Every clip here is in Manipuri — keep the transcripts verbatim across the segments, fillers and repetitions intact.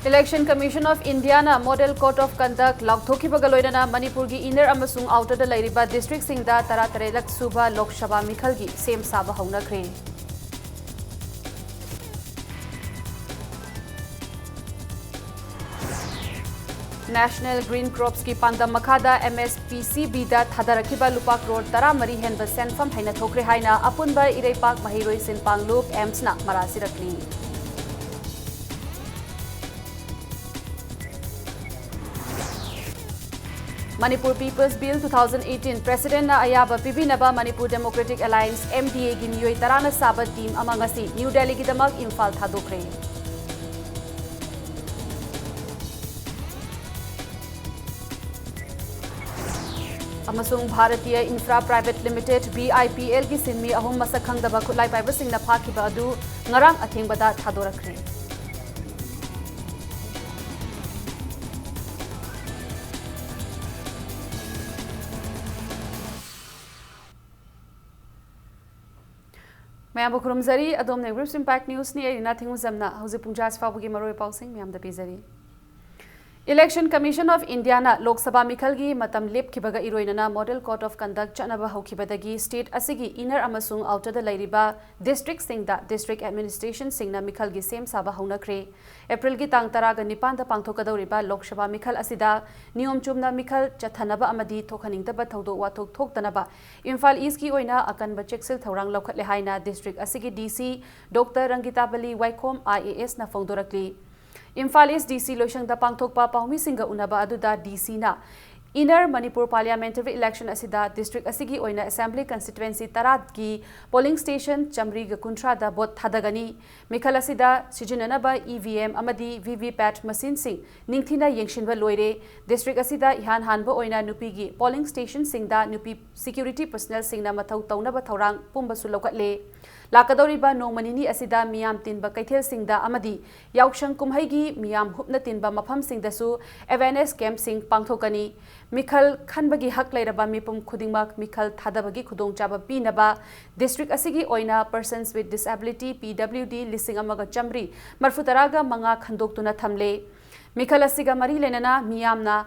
Election Commission of Indiaꯅ Model Code of Conduct ꯂꯥꯎꯊꯣꯛꯈꯤꯕꯒ ꯂꯣꯏꯅꯅ ꯃꯅꯤꯄꯨꯔꯒꯤ inner ꯑꯃꯁꯨꯡ outerꯗ ꯂꯩꯔꯤꯕ districtꯁꯤꯡꯗ ꯇꯔꯥꯇꯔꯦꯠꯂꯛ ꯁꯨꯕ ꯂꯣꯛ ꯁꯚꯥ ꯃꯤꯈꯜꯒꯤ ꯁꯦꯝ ꯁꯥꯕ ꯍꯧꯅꯈ꯭ꯔꯦ꯫ National Green Cropsꯀꯤ ꯄꯥꯟꯗꯝ ꯃꯈꯥꯗ MSPCBꯗ ꯊꯥꯗꯔꯛꯈꯤꯕ ꯂꯨꯄꯥ ꯀ꯭ꯔꯣꯔ ꯇꯔꯥꯃꯔꯤ ꯍꯦꯟꯕ ꯁꯦꯟꯐꯝ ꯍꯦꯟꯅ ꯊꯣꯛꯈ꯭ꯔꯦ ꯍꯥꯏꯅ ꯑꯄꯨꯟꯕ ꯏꯔꯩꯄꯥꯛ ꯃꯍꯩꯔꯣꯏꯁꯤꯡ ꯄꯥꯡꯂꯨꯞ AMSꯅ ꯃꯔꯥ ꯁꯤꯔꯛꯂꯤ꯫ Manipur People's Bill two thousand eighteen, Presidentꯅ ꯑꯌꯥꯕ ꯄꯤꯕꯤꯅꯕ Manipur Democratic Alliance, MDAꯒꯤ ꯃꯤꯑꯣꯏ ꯇꯔꯥꯅ ꯁꯥꯕ team ꯑꯃ ꯉꯁꯤ ꯅ꯭ꯌꯨ ꯗꯦꯜꯂꯤꯒꯤꯗꯃꯛ ꯏꯝꯐꯥꯜ ꯊꯥꯗꯣꯛꯈ꯭ꯔꯦ꯫ ꯑꯃꯁꯨꯡ Bharatiya Infra Private Limited, BIPLꯒꯤ ꯁꯤꯟꯃꯤ ꯑꯍꯨꯝ ꯃꯁꯛ ꯈꯪꯗꯕ ꯈꯨꯠꯂꯥꯏ ꯄꯥꯏꯕꯁꯤꯡꯅ ꯐꯥꯈꯤꯕ ꯑꯗꯨ ꯉꯔꯥꯡ ꯑꯊꯦꯡꯕꯗ ꯊꯥꯗꯣꯔꯛꯈ꯭ꯔꯦ꯫ ꯃꯌꯥꯝꯕꯨ ꯈꯨꯔꯨꯝꯖꯔꯤ꯫ ꯑꯗꯣꯝꯅ Grips Impact Newsꯅꯤ꯫ ꯑꯩ ꯔꯤꯅꯥ ꯊꯤꯡꯉꯨꯖꯝꯅ ꯍꯧꯖꯤꯛ ꯄꯨꯡꯖꯥꯁꯤ ꯐꯥꯎꯕꯒꯤ ꯃꯔꯨꯑꯣꯏꯕ ꯄꯥꯎꯁꯤꯡ ꯃꯌꯥꯝꯗ ꯄꯤꯖꯔꯤ꯫ Election Commission of Indiaꯅ Lok Sabha ꯃꯤꯈꯜꯒꯤ ꯃꯇꯝ ꯂꯦꯞꯈꯤꯕꯒ ꯏꯔꯣꯏꯅꯅ Model Code of Conduct ꯆꯠꯅꯕ ꯍꯧꯈꯤꯕꯗꯒꯤ state ꯑꯁꯤꯒꯤ inner ꯑꯃꯁꯨꯡ outerꯗ ꯂꯩꯔꯤꯕ districtꯁꯤꯡꯗ district administrationꯁꯤꯡꯅ ꯃꯤꯈꯜꯒꯤ ꯁꯦꯝ ꯁꯥꯕ ꯍꯧꯅꯈ꯭ꯔꯦ꯫ Aprilꯒꯤ ꯇꯥꯡ ꯇꯔꯥꯒ ꯅꯤꯄꯥꯟꯗ ꯄꯥꯡꯊꯣꯛꯀꯗꯧꯔꯤꯕ ꯂꯣꯛ ꯁꯚꯥ ꯃꯤꯈꯜ ꯑꯁꯤꯗ ꯅꯤꯌꯣꯝ ꯆꯨꯝꯅ ꯃꯤꯈꯜ ꯆꯠꯊꯅꯕ ꯑꯃꯗꯤ ꯊꯣꯛꯍꯟꯅꯤꯡꯗꯕ ꯊꯧꯗꯣꯛ ꯋꯥꯊꯣꯛ ꯊꯣꯛꯇꯅꯕ ꯏꯝꯐꯥꯜ Eastꯀꯤ ꯑꯣꯏꯅ ꯑꯀꯟꯕ ꯆꯦꯛꯁꯤꯜ ꯊꯧꯔꯥꯡ ꯂꯧꯈꯠꯂꯦ ꯍꯥꯏꯅ district ꯑꯁꯤꯒꯤ DC Doctor ꯔꯪꯒꯤꯇꯥꯕꯂꯤ ꯋꯥꯏꯈꯣꯝ IASꯅ ꯐꯣꯡꯗꯣꯔꯛꯂꯤ꯫ ꯏꯝꯐꯥꯜ East DC ꯂꯣꯏꯁꯪꯗ ꯄꯥꯡꯊꯣꯛꯄ ꯄꯥꯎꯃꯤꯁꯤꯡꯒ ꯎꯅꯕ ꯑꯗꯨꯗ DCꯅ Inner Manipur Parliamentary Election ꯑꯁꯤꯗ district ꯑꯁꯤꯒꯤ ꯑꯣꯏꯅ Assembly Constituency ꯇꯔꯥꯒꯤ polling station ꯆꯥꯃꯔꯤꯒ ꯀꯨꯟꯊ꯭ꯔꯥꯗ vote ꯊꯥꯗꯒꯅꯤ꯫ ꯃꯤꯈꯜ ꯑꯁꯤꯗ ꯁꯤꯖꯤꯟꯅꯅꯕ EVM ꯑꯃꯗꯤ VVPAT machineꯁꯤꯡ ꯅꯤꯡꯊꯤꯅ ꯌꯦꯡꯁꯤꯟꯕ ꯂꯣꯏꯔꯦ꯫ District ꯑꯁꯤꯗ ꯏꯍꯥꯟ ꯍꯥꯟꯕ ꯑꯣꯏꯅ ꯅꯨꯄꯤꯒꯤ polling stationꯁꯤꯡꯗ ꯅꯨꯄꯤ security personnelꯁꯤꯡꯅ ꯃꯊꯧ ꯇꯧꯅꯕ ꯊꯧꯔꯥꯡ ꯄꯨꯝꯕꯁꯨ ꯂꯧꯈꯠꯂꯦ꯫ ꯂꯥꯛꯀꯗꯧꯔꯤꯕ ꯅꯣꯡꯃ ꯅꯤꯅꯤ ꯑꯁꯤꯗ ꯃꯤꯌꯥꯝ ꯇꯤꯟꯕ ꯀꯩꯊꯦꯜꯁꯤꯡꯗ ꯑꯃꯗꯤ ꯌꯥꯎꯁꯪ ꯀꯨꯝꯍꯩꯒꯤ ꯃꯤꯌꯥꯝ ꯍꯨꯞꯅ ꯇꯤꯟꯕ ꯃꯐꯝꯁꯤꯡꯗꯁꯨ awareness campꯁꯤꯡ ꯄꯥꯡꯊꯣꯛꯀꯅꯤ꯫ ꯃꯤꯈꯜ ꯈꯟꯕꯒꯤ ꯍꯛ ꯂꯩꯔꯕ ꯃꯤꯄꯨꯝ ꯈꯨꯗꯤꯡꯃꯛ ꯃꯤꯈꯜ ꯊꯥꯗꯕꯒꯤ ꯈꯨꯗꯣꯡꯆꯥꯕ ꯄꯤꯅꯕ district ꯑꯁꯤꯒꯤ ꯑꯣꯏꯅ Persons with Disability, P W D, ꯂꯤꯁꯤꯡ ꯑꯃꯒ ꯆꯥꯃꯔꯤ ꯃꯔꯤꯐꯨ ꯇꯔꯥꯒ ꯃꯉꯥ ꯈꯟꯗꯣꯛꯇꯨꯅ ꯊꯝꯂꯦ꯫ ꯃꯤꯈꯜ ꯑꯁꯤꯒ ꯃꯔꯤ ꯂꯩꯅꯅ ꯃꯤꯌꯥꯝꯅ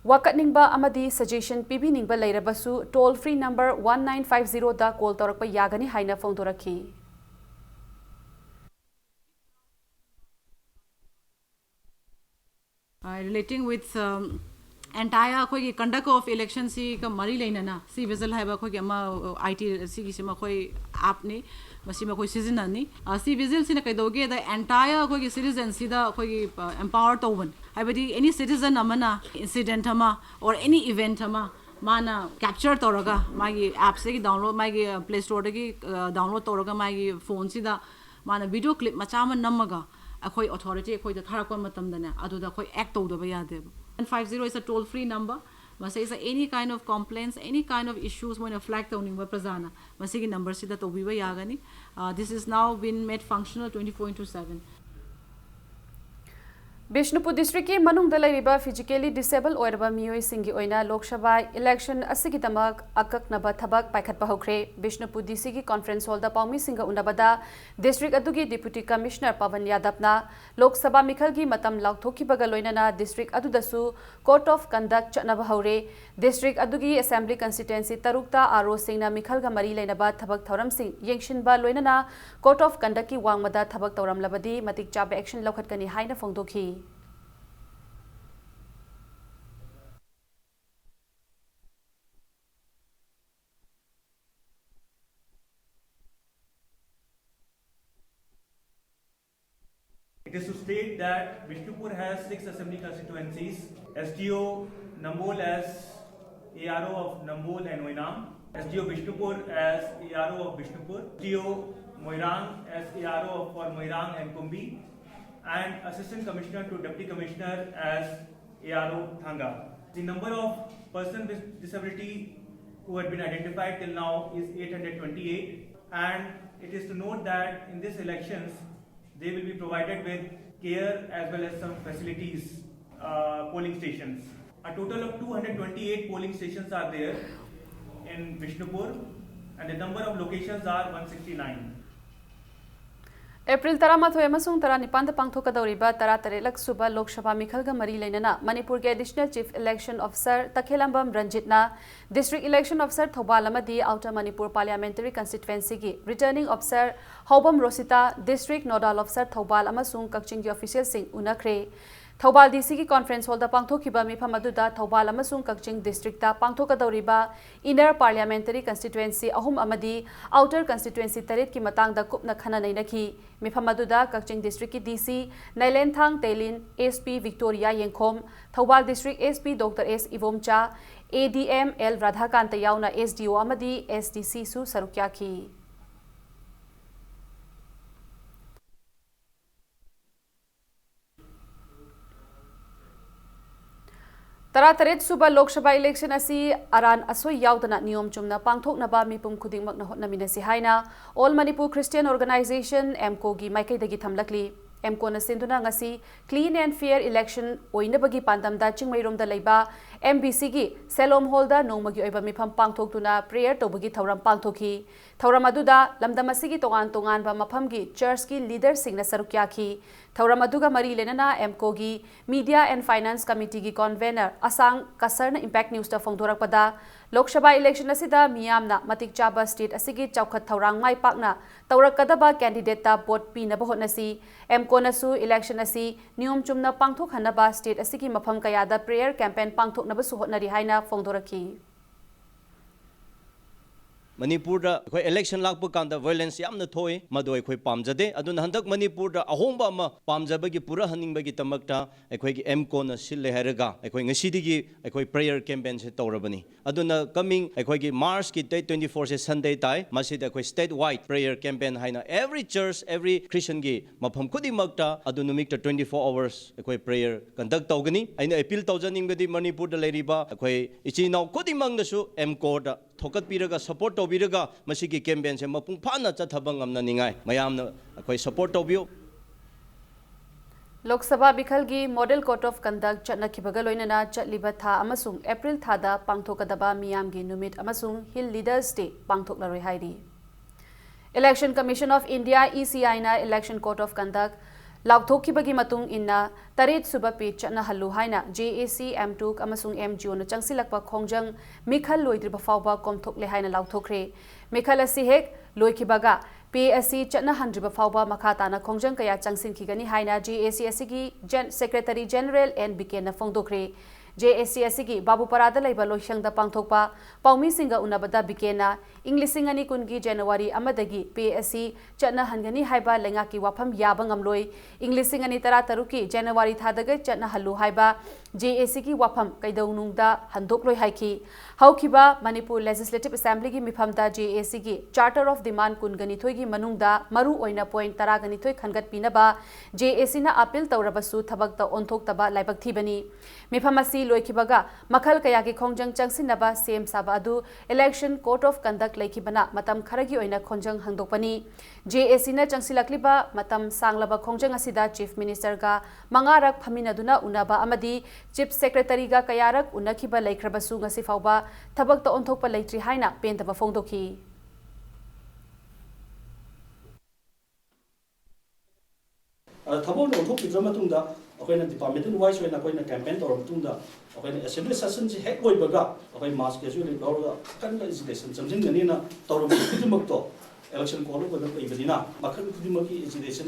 ꯋꯥꯀꯠꯅꯤꯡꯕ ꯑꯃꯗꯤ suggestion ꯄꯤꯕꯤꯅꯤꯡꯕ ꯂꯩꯔꯕꯁꯨ toll free number one nine five zeroꯗ call ꯇꯧꯔꯛꯄ ꯌꯥꯒꯅꯤ ꯍꯥꯏꯅ ꯐꯣꯡꯗꯣꯔꯛꯈꯤ꯫ Relating with entire ꯑꯩꯈꯣꯏꯒꯤ conduct of electionꯁꯤꯒ ꯃꯔꯤ ꯂꯩꯅꯅ CVIGIL ꯍꯥꯏꯕ ꯑꯩꯈꯣꯏꯒꯤ ꯑꯃ IT ꯁꯤꯒꯤꯁꯤꯃ ꯑꯩꯈꯣꯏ appꯅꯤ꯫ ꯃꯁꯤꯃ ꯑꯩꯈꯣꯏ ꯁꯤꯖꯤꯟꯅꯅꯤ꯫ CVIGILꯁꯤꯅ ꯀꯩꯗꯧꯒꯦꯗ entire ꯑꯩꯈꯣꯏꯒꯤ citizenꯁꯤꯗ ꯑꯩꯈꯣꯏꯒꯤ empower ꯇꯧꯕꯅꯤ꯫ ꯍꯥꯏꯕꯗꯤ any citizen ꯑꯃꯅ incident ꯑꯃ or any event ꯑꯃ ꯃꯥꯅ capture ꯇꯧꯔꯒ ꯃꯥꯒꯤ appꯁꯤꯗꯒꯤ download, ꯃꯥꯒꯤ Play Storeꯗꯒꯤ download ꯇꯧꯔꯒ ꯃꯥꯒꯤ phoneꯁꯤꯗ ꯃꯥꯅ video clip ꯃꯆꯥ ꯑꯃ ꯅꯝꯃꯒ ꯑꯩꯈꯣꯏ authority ꯑꯩꯈꯣꯏꯗ ꯊꯥꯔꯛꯄ ꯃꯇꯝꯗꯅꯦ, ꯑꯗꯨꯗ ꯑꯩꯈꯣꯏ act ꯇꯧꯗꯕ ꯌꯥꯗꯦꯕ꯫ One five zero is a toll free number. ꯃꯁꯤꯗꯩꯁꯤꯗ any kind of complaints, any kind of issues ꯃꯣꯏꯅ flag ꯇꯧꯅꯤꯡꯕ ꯄ꯭ꯔꯖꯥꯅ ꯃꯁꯤꯒꯤ numberꯁꯤꯗ ꯇꯧꯕꯤꯕ ꯌꯥꯒꯅꯤ꯫ This is now been made functional twenty four into seven. Bishnupur districtꯀꯤ ꯃꯅꯨꯡꯗ ꯂꯩꯔꯤꯕ physically disable ꯑꯣꯏꯔꯕ ꯃꯤꯑꯣꯏꯁꯤꯡꯒꯤ ꯑꯣꯏꯅ ꯂꯣꯛ ꯁꯚꯥ election ꯑꯁꯤꯒꯤꯗꯃꯛ ꯑꯀꯛꯅꯕ ꯊꯕꯛ ꯄꯥꯏꯈꯠꯄ ꯍꯧꯈ꯭ꯔꯦ꯫ ꯕꯤꯁꯅꯨꯄꯨꯔ DCꯒꯤ conference hallꯗ ꯄꯥꯎꯃꯤꯁꯤꯡꯒ ꯎꯅꯕꯗ district ꯑꯗꯨꯒꯤ Deputy Commissioner ꯄꯕꯟ ꯌꯥꯗꯕꯅ ꯂꯣꯛ ꯁꯚꯥ ꯃꯤꯈꯜꯒꯤ ꯃꯇꯝ ꯂꯥꯎꯊꯣꯛꯈꯤꯕꯒ ꯂꯣꯏꯅꯅ district ꯑꯗꯨꯗꯁꯨ code of conduct ꯆꯠꯅꯕ ꯍꯧꯔꯦ꯫ District ꯑꯗꯨꯒꯤ assembly constituency ꯇꯔꯨꯛꯇ ROꯁꯤꯡꯅ ꯃꯤꯈꯜꯒ ꯃꯔꯤ ꯂꯩꯅꯕ ꯊꯕꯛ ꯊꯧꯔꯝꯁꯤꯡ ꯌꯦꯡꯁꯤꯟꯕ ꯂꯣꯏꯅꯅ code of conductꯀꯤ ꯋꯥꯡꯃꯗ ꯊꯕꯛ ꯇꯧꯔꯝꯂꯕꯗꯤ ꯃꯇꯤꯛ ꯆꯥꯕ action ꯂꯧꯈꯠꯀꯅꯤ ꯍꯥꯏꯅ ꯐꯣꯡꯗꯣꯛꯈꯤ꯫ It is to state that Bishnupur has six assembly constituencies, SDO Nambol as ARO of Nambol and Oinam, SDO Bishnupur as ARO of Bishnupur, SDO Moirang as ARO for Moirang and Kumbi, and Assistant Commissioner to Deputy Commissioner as ARO Thanga. The number of persons with disability who have been identified till now is eight hundred twenty-eight. And it is to note that in these elections, they will be provided with care as well as some facilities, uh, polling stations. A total of two hundred twenty-eight polling stations are there in Bishnupur, and the number of locations are one sixty-nine. April ꯇꯔꯥꯃꯥꯊꯣꯏ ꯑꯃꯁꯨꯡ ꯇꯔꯥꯅꯤꯄꯥꯟꯗ ꯄꯥꯡꯊꯣꯛꯀꯗꯧꯔꯤꯕ ꯇꯔꯥꯇꯔꯦꯠꯂꯛ ꯁꯨꯕ ꯂꯣꯛ ꯁꯚꯥ ꯃꯤꯈꯜꯒ ꯃꯔꯤ ꯂꯩꯅꯅ ꯃꯅꯤꯄꯨꯔꯒꯤ Additional Chief Election Officer ꯇꯈꯦꯂꯝꯕꯝ ꯔꯟꯖꯤꯠꯅ District Election Officer Thoubal ꯑꯃꯗꯤ Outer Manipur Parliamentary Constituencyꯒꯤ Returning Officer ꯍꯥꯎꯕꯝ ꯔꯣꯁꯤꯇꯥ, District Nodal Officer Thoubal ꯑꯃꯁꯨꯡ ꯀꯛꯆꯤꯡꯒꯤ officialꯁꯤꯡ ꯎꯅꯈ꯭ꯔꯦ꯫ ꯊꯧꯕꯥꯜ DCꯒꯤ conference hallꯗ ꯄꯥꯡꯊꯣꯛꯈꯤꯕ ꯃꯤꯐꯝ ꯑꯗꯨꯗ ꯊꯧꯕꯥꯜ ꯑꯃꯁꯨꯡ ꯀꯛꯆꯤꯡ districtꯇ ꯄꯥꯡꯊꯣꯛꯀꯗꯧꯔꯤꯕ Inner Parliamentary Constituency ꯑꯍꯨꯝ ꯑꯃꯗꯤ Outer Constituency ꯇꯔꯦꯠꯀꯤ ꯃꯇꯥꯡꯗ ꯀꯨꯞꯅ ꯈꯟꯅ ꯅꯩꯅꯈꯤ꯫ ꯃꯤꯐꯝ ꯑꯗꯨꯗ ꯀꯛꯆꯤꯡ districtꯀꯤ DC ꯅꯥꯏꯂꯦꯟꯊꯥꯡ ꯇꯦꯂꯤꯟ, SP Victoria ꯌꯦꯡꯈꯣꯝ, Thoubal District SP Doctor S Ibomcha, ADM L ꯔꯥꯙꯥꯀꯥꯟꯇ ꯌꯥꯎꯅ SDO ꯑꯃꯗꯤ SDCꯁꯨ ꯁꯔꯨꯛ ꯌꯥꯈꯤ꯫ ꯇꯔꯥꯇꯔꯦꯠ ꯁꯨꯕ ꯂꯣꯛ ꯁꯚꯥ election ꯑꯁꯤ ꯑꯔꯥꯟ ꯑꯁꯣꯏ ꯌꯥꯎꯗꯅ ꯅꯤꯌꯣꯝ ꯆꯨꯝꯅ ꯄꯥꯡꯊꯣꯛꯅꯕ ꯃꯤꯄꯨꯝ ꯈꯨꯗꯤꯡꯃꯛꯅ ꯍꯣꯠꯅꯃꯤꯟꯅꯁꯤ ꯍꯥꯏꯅ All Manipur Christian Organization, AMCOꯒꯤ ꯃꯥꯏꯀꯩꯗꯒꯤ ꯊꯝꯂꯛꯂꯤ꯫ AMCOꯅ ꯁꯤꯟꯗꯨꯅ ꯉꯁꯤ clean and fair election ꯑꯣꯏꯅꯕꯒꯤ ꯄꯥꯟꯗꯝꯗ ꯆꯤꯡꯃꯩꯔꯣꯡꯗ ꯂꯩꯕ MBCꯒꯤ ꯁꯦꯂꯣꯝ hallꯗ ꯅꯣꯡꯃꯒꯤ ꯑꯣꯏꯕ ꯃꯤꯐꯝ ꯄꯥꯡꯊꯣꯛꯇꯨꯅ prayer ꯇꯧꯕꯒꯤ ꯊꯧꯔꯝ ꯄꯥꯡꯊꯣꯛꯈꯤ꯫ ꯊꯧꯔꯝ ꯑꯗꯨꯗ ꯂꯝꯗꯝ ꯑꯁꯤꯒꯤ ꯇꯣꯉꯥꯟ ꯇꯣꯉꯥꯟꯕ ꯃꯐꯝꯒꯤ churchꯀꯤ leaderꯁꯤꯡꯅ ꯁꯔꯨꯛ ꯌꯥꯈꯤ꯫ ꯊꯧꯔꯝ ꯑꯗꯨꯒ ꯃꯔꯤ ꯂꯩꯅꯅ AMCOꯒꯤ Media and Finance Committeeꯒꯤ convener ꯑꯁꯥꯡ ꯀꯁꯔꯅ Impact Newsꯇ ꯐꯣꯡꯗꯣꯔꯛꯄꯗ, ꯂꯣꯛ ꯁꯚꯥ election ꯑꯁꯤꯗ ꯃꯤꯌꯥꯝꯅ ꯃꯇꯤꯛ ꯆꯥꯕ state ꯑꯁꯤꯒꯤ ꯆꯥꯎꯈꯠ ꯊꯧꯔꯥꯡ ꯃꯥꯏ ꯄꯥꯛꯅ ꯇꯧꯔꯛꯀꯗꯕ candidateꯇ vote ꯄꯤꯅꯕ ꯍꯣꯠꯅꯁꯤ꯫ AMCOꯅꯁꯨ election ꯑꯁꯤ ꯅꯤꯌꯣꯝ ꯆꯨꯝꯅ ꯄꯥꯡꯊꯣꯛꯍꯟꯅꯕ state ꯑꯁꯤꯒꯤ ꯃꯐꯝ ꯀꯌꯥꯗ prayer campaign ꯄꯥꯡꯊꯣꯛꯅꯕꯁꯨ ꯍꯣꯠꯅꯔꯤ ꯍꯥꯏꯅ ꯐꯣꯡꯗꯣꯔꯛꯈꯤ꯫ ꯃꯅꯤꯄꯨꯔꯗ ꯑꯩꯈꯣꯏ election ꯂꯥꯛꯄ ꯀꯥꯟꯗ violence ꯌꯥꯝꯅ ꯊꯣꯛꯏ, ꯃꯗꯨ ꯑꯩꯈꯣꯏ ꯄꯥꯝꯖꯗꯦ꯫ ꯑꯗꯨꯅ ꯍꯟꯗꯛ ꯃꯅꯤꯄꯨꯔꯗ ꯑꯍꯣꯡꯕ ꯑꯃ ꯄꯥꯝꯖꯕꯒꯤ ꯄꯨꯔꯛꯍꯟꯅꯤꯡꯕꯒꯤ ꯗꯃꯛꯇ ꯑꯩꯈꯣꯏꯒꯤ AMCOꯅ ꯁꯤꯜꯂꯦ ꯍꯥꯏꯔꯒ ꯑꯩꯈꯣꯏ ꯉꯁꯤꯗꯒꯤ ꯑꯩꯈꯣꯏ prayer campaignꯁꯦ ꯇꯧꯔꯕꯅꯤ꯫ ꯑꯗꯨꯅ coming ꯑꯩꯈꯣꯏꯒꯤ Marchꯀꯤ date twenty fourꯁꯦ Sunday ꯇꯥꯏ꯫ ꯃꯁꯤꯗ ꯑꯩꯈꯣꯏ state wide prayer campaign ꯍꯥꯏꯅ every church, every Christianꯒꯤ ꯃꯐꯝ ꯈꯨꯗꯤꯡꯃꯛꯇ ꯑꯗꯨ ꯅꯨꯃꯤꯠꯇ twenty four hours ꯑꯩꯈꯣꯏ prayer conduct ꯇꯧꯒꯅꯤ꯫ ꯑꯩꯅ appeal ꯇꯧꯖꯅꯤꯡꯕꯗꯤ ꯃꯅꯤꯄꯨꯔꯗ ꯂꯩꯔꯤꯕ ꯑꯩꯈꯣꯏ ꯏꯆꯤꯟ ꯏꯅꯥꯎ ꯈꯨꯗꯤꯡꯃꯛꯅꯁꯨ AMCOꯗ ꯊꯧꯒꯠꯄꯤꯔꯒ, ꯁꯄꯣꯔꯠ ꯇꯧꯕꯤꯔꯒ, ꯃꯁꯤꯒꯤ ꯀꯦꯝꯄꯦꯟꯁꯦ ꯃꯄꯨꯡ ꯐꯥꯅ ꯆꯠꯊꯕ ꯉꯝꯅꯅꯤꯡꯉꯥꯏ ꯃꯌꯥꯝꯅ ꯑꯩꯈꯣꯏ ꯁꯄꯣꯔꯠ ꯇꯧꯕꯤꯌꯨ꯫ ꯂꯣꯛ ꯁꯚꯥ ꯃꯤꯈꯜꯒꯤ ꯃꯣꯗꯦꯜ ꯀꯣꯗ ꯑꯣꯐ ꯀꯟꯗꯛ ꯆꯠꯅꯈꯤꯕꯒ ꯂꯣꯏꯅꯅ ꯆꯠꯂꯤꯕ ꯊꯥ ꯑꯃꯁꯨꯡ ꯑꯦꯄ꯭ꯔꯤꯜ ꯊꯥꯗ ꯄꯥꯡꯊꯣꯛꯀꯗꯕ ꯃꯤꯌꯥꯝꯒꯤ ꯅꯨꯃꯤꯠ ꯑꯃꯁꯨꯡ ꯍꯤꯜ ꯂꯤꯗꯔꯁ ꯗꯦ ꯄꯥꯡꯊꯣꯛꯂꯔꯣꯏ ꯍꯥꯏꯔꯤ꯫ Election Commission of India, E C I ꯅ Election Code of Conduct ꯂꯥꯎꯊꯣꯛꯈꯤꯕꯒꯤ ꯃꯇꯨꯡ ꯏꯟꯅ ꯇꯔꯦꯠ ꯁꯨꯕ ꯄꯦ ꯆꯠꯅꯍꯜꯂꯨ ꯍꯥꯏꯅ J A C, M ꯇꯨꯛ ꯑꯃꯁꯨꯡ M G O ꯅ ꯆꯪꯁꯤꯜꯂꯛꯄ ꯈꯣꯡꯖꯪ ꯃꯤꯈꯜ ꯂꯣꯏꯗ꯭ꯔꯤꯕ ꯐꯥꯎꯕ ꯀꯣꯝꯊꯣꯛꯂꯦ ꯍꯥꯏꯅ ꯂꯥꯎꯊꯣꯛꯈ꯭ꯔꯦ꯫ ꯃꯤꯈꯜ ꯑꯁꯤ ꯍꯦꯛ ꯂꯣꯏꯈꯤꯕꯒ ꯄꯦ ꯑꯁꯤ ꯆꯠꯅꯍꯟꯗ꯭ꯔꯤꯕ ꯐꯥꯎꯕ ꯃꯈꯥ ꯇꯥꯅ ꯈꯣꯡꯖꯪ ꯀꯌꯥ ꯆꯪꯁꯤꯟꯈꯤꯒꯅꯤ ꯍꯥꯏꯅ J A C ꯑꯁꯤꯒꯤ ꯖꯦꯟ-, Secretary General N ꯕꯤꯀꯦꯟꯅ ꯐꯣꯡꯗꯣꯛꯈ꯭ꯔꯦ꯫ J A C ꯑꯁꯤꯒꯤ ꯕꯥꯕꯨꯄꯥꯔꯥꯗ ꯂꯩꯕ ꯂꯣꯏꯁꯪꯗ ꯄꯥꯡꯊꯣꯛꯄ ꯄꯥꯎꯃꯤꯁꯤꯡꯒ ꯎꯅꯕꯗ ꯕꯤꯀꯦꯟꯅ ꯏꯪ ꯂꯤꯁꯤꯡ ꯑꯅꯤ ꯀꯨꯟꯒꯤ ꯖꯅꯋꯥꯔꯤ ꯑꯃꯗꯒꯤ ꯄꯦ ꯑꯁꯤ ꯆꯠꯅꯍꯟꯒꯅꯤ ꯍꯥꯏꯕ ꯂꯩꯉꯥꯛꯀꯤ ꯋꯥꯐꯝ ꯌꯥꯕ ꯉꯝꯂꯣꯏ, ꯏꯪ ꯂꯤꯁꯤꯡ ꯑꯅꯤ ꯇꯔꯥꯇꯔꯨꯛꯀꯤ ꯖꯅꯋꯥꯔꯤ ꯊꯥꯗꯒꯤ ꯆꯠꯅꯍꯜꯂꯨ ꯍꯥꯏꯕ J A Cꯒꯤ ꯋꯥꯐꯝ ꯀꯩꯗꯧꯅꯨꯡꯗ ꯍꯟꯗꯣꯛꯂꯣꯏ ꯍꯥꯏꯈꯤ꯫ ꯍꯧꯈꯤꯕ Manipur Legislative Assemblyꯒꯤ ꯃꯤꯐꯝꯗ J A Cꯒꯤ Charter of Demand ꯀꯨꯟꯒ ꯅꯤꯊꯣꯏꯒꯤ ꯃꯅꯨꯡꯗ ꯃꯔꯨ ꯑꯣꯏꯅ point ꯇꯔꯥꯒ ꯅꯤꯊꯣꯏ ꯈꯟꯒꯠꯄꯤꯅꯕ J A Cꯅ appeal ꯇꯧꯔꯕꯁꯨ ꯊꯕꯛꯇ ꯑꯣꯟꯊꯣꯛꯇꯕ ꯂꯥꯏꯕꯛ ꯊꯤꯕꯅꯤ꯫ ꯃꯤꯐꯝ ꯑꯁꯤ ꯂꯣꯏꯈꯤꯕꯒ ꯃꯈꯜ ꯀꯌꯥꯒꯤ ꯈꯣꯡꯖꯪ ꯆꯪꯁꯤꯟꯅꯕ ꯁꯦꯝ ꯁꯥꯕ ꯑꯗꯨ Election Code of Conduct ꯂꯩꯈꯤꯕꯅ ꯃꯇꯝ ꯈꯔꯒꯤ ꯑꯣꯏꯅ ꯈꯣꯡꯖꯪ ꯍꯥꯡꯗꯣꯛꯄꯅꯤ꯫ J A Cꯅ ꯆꯪꯁꯤꯜꯂꯛꯂꯤꯕ ꯃꯇꯝ ꯁꯥꯡꯂꯕ ꯈꯣꯡꯖꯪ ꯑꯁꯤꯗ Chief Ministerꯒ ꯃꯉꯥꯔꯛ ꯐꯝꯃꯤꯟꯅꯗꯨꯅ ꯎꯅꯕ ꯑꯃꯗꯤ Chief Secretaryꯒ ꯀꯌꯥꯔꯛ ꯎꯅꯈꯤꯕ ꯂꯩꯈ꯭ꯔꯕꯁꯨ ꯉꯁꯤ ꯐꯥꯎꯕ ꯊꯕꯛꯇ ꯑꯣꯟꯊꯣꯛꯄ ꯂꯩꯇ꯭ꯔꯤ ꯍꯥꯏꯅ ꯄꯦꯟꯗꯕ ꯐꯣꯡꯗꯣꯛꯈꯤ꯫ ꯑꯗ ꯊꯕꯛ ꯑꯣꯏꯅ ꯑꯣꯟꯊꯣꯛꯄꯤꯗ꯭ꯔ ꯃꯇꯨꯡꯗ ꯑꯩꯈꯣꯏꯅ departmental wise ꯑꯣꯏꯅ ꯑꯩꯈꯣꯏꯅ campaign ꯇꯧꯔ ꯃꯇꯨꯡꯗ ꯑꯩꯈꯣꯏꯅ assembly sessionꯁꯤ ꯍꯦꯛ ꯂꯣꯏꯕꯒ ꯑꯩꯈꯣꯏ mass casual leave ꯂꯧꯔꯒ ꯑꯀꯟꯕ agitation ꯆꯪꯁꯤꯟꯒꯅꯤꯅ ꯇꯧꯔꯝꯕ ꯈꯨꯗꯤꯡꯃꯛꯇꯣ election code of conduct ꯂꯩꯕꯅꯤꯅ ꯃꯈꯜ ꯈꯨꯗꯤꯡꯃꯛꯀꯤ agitation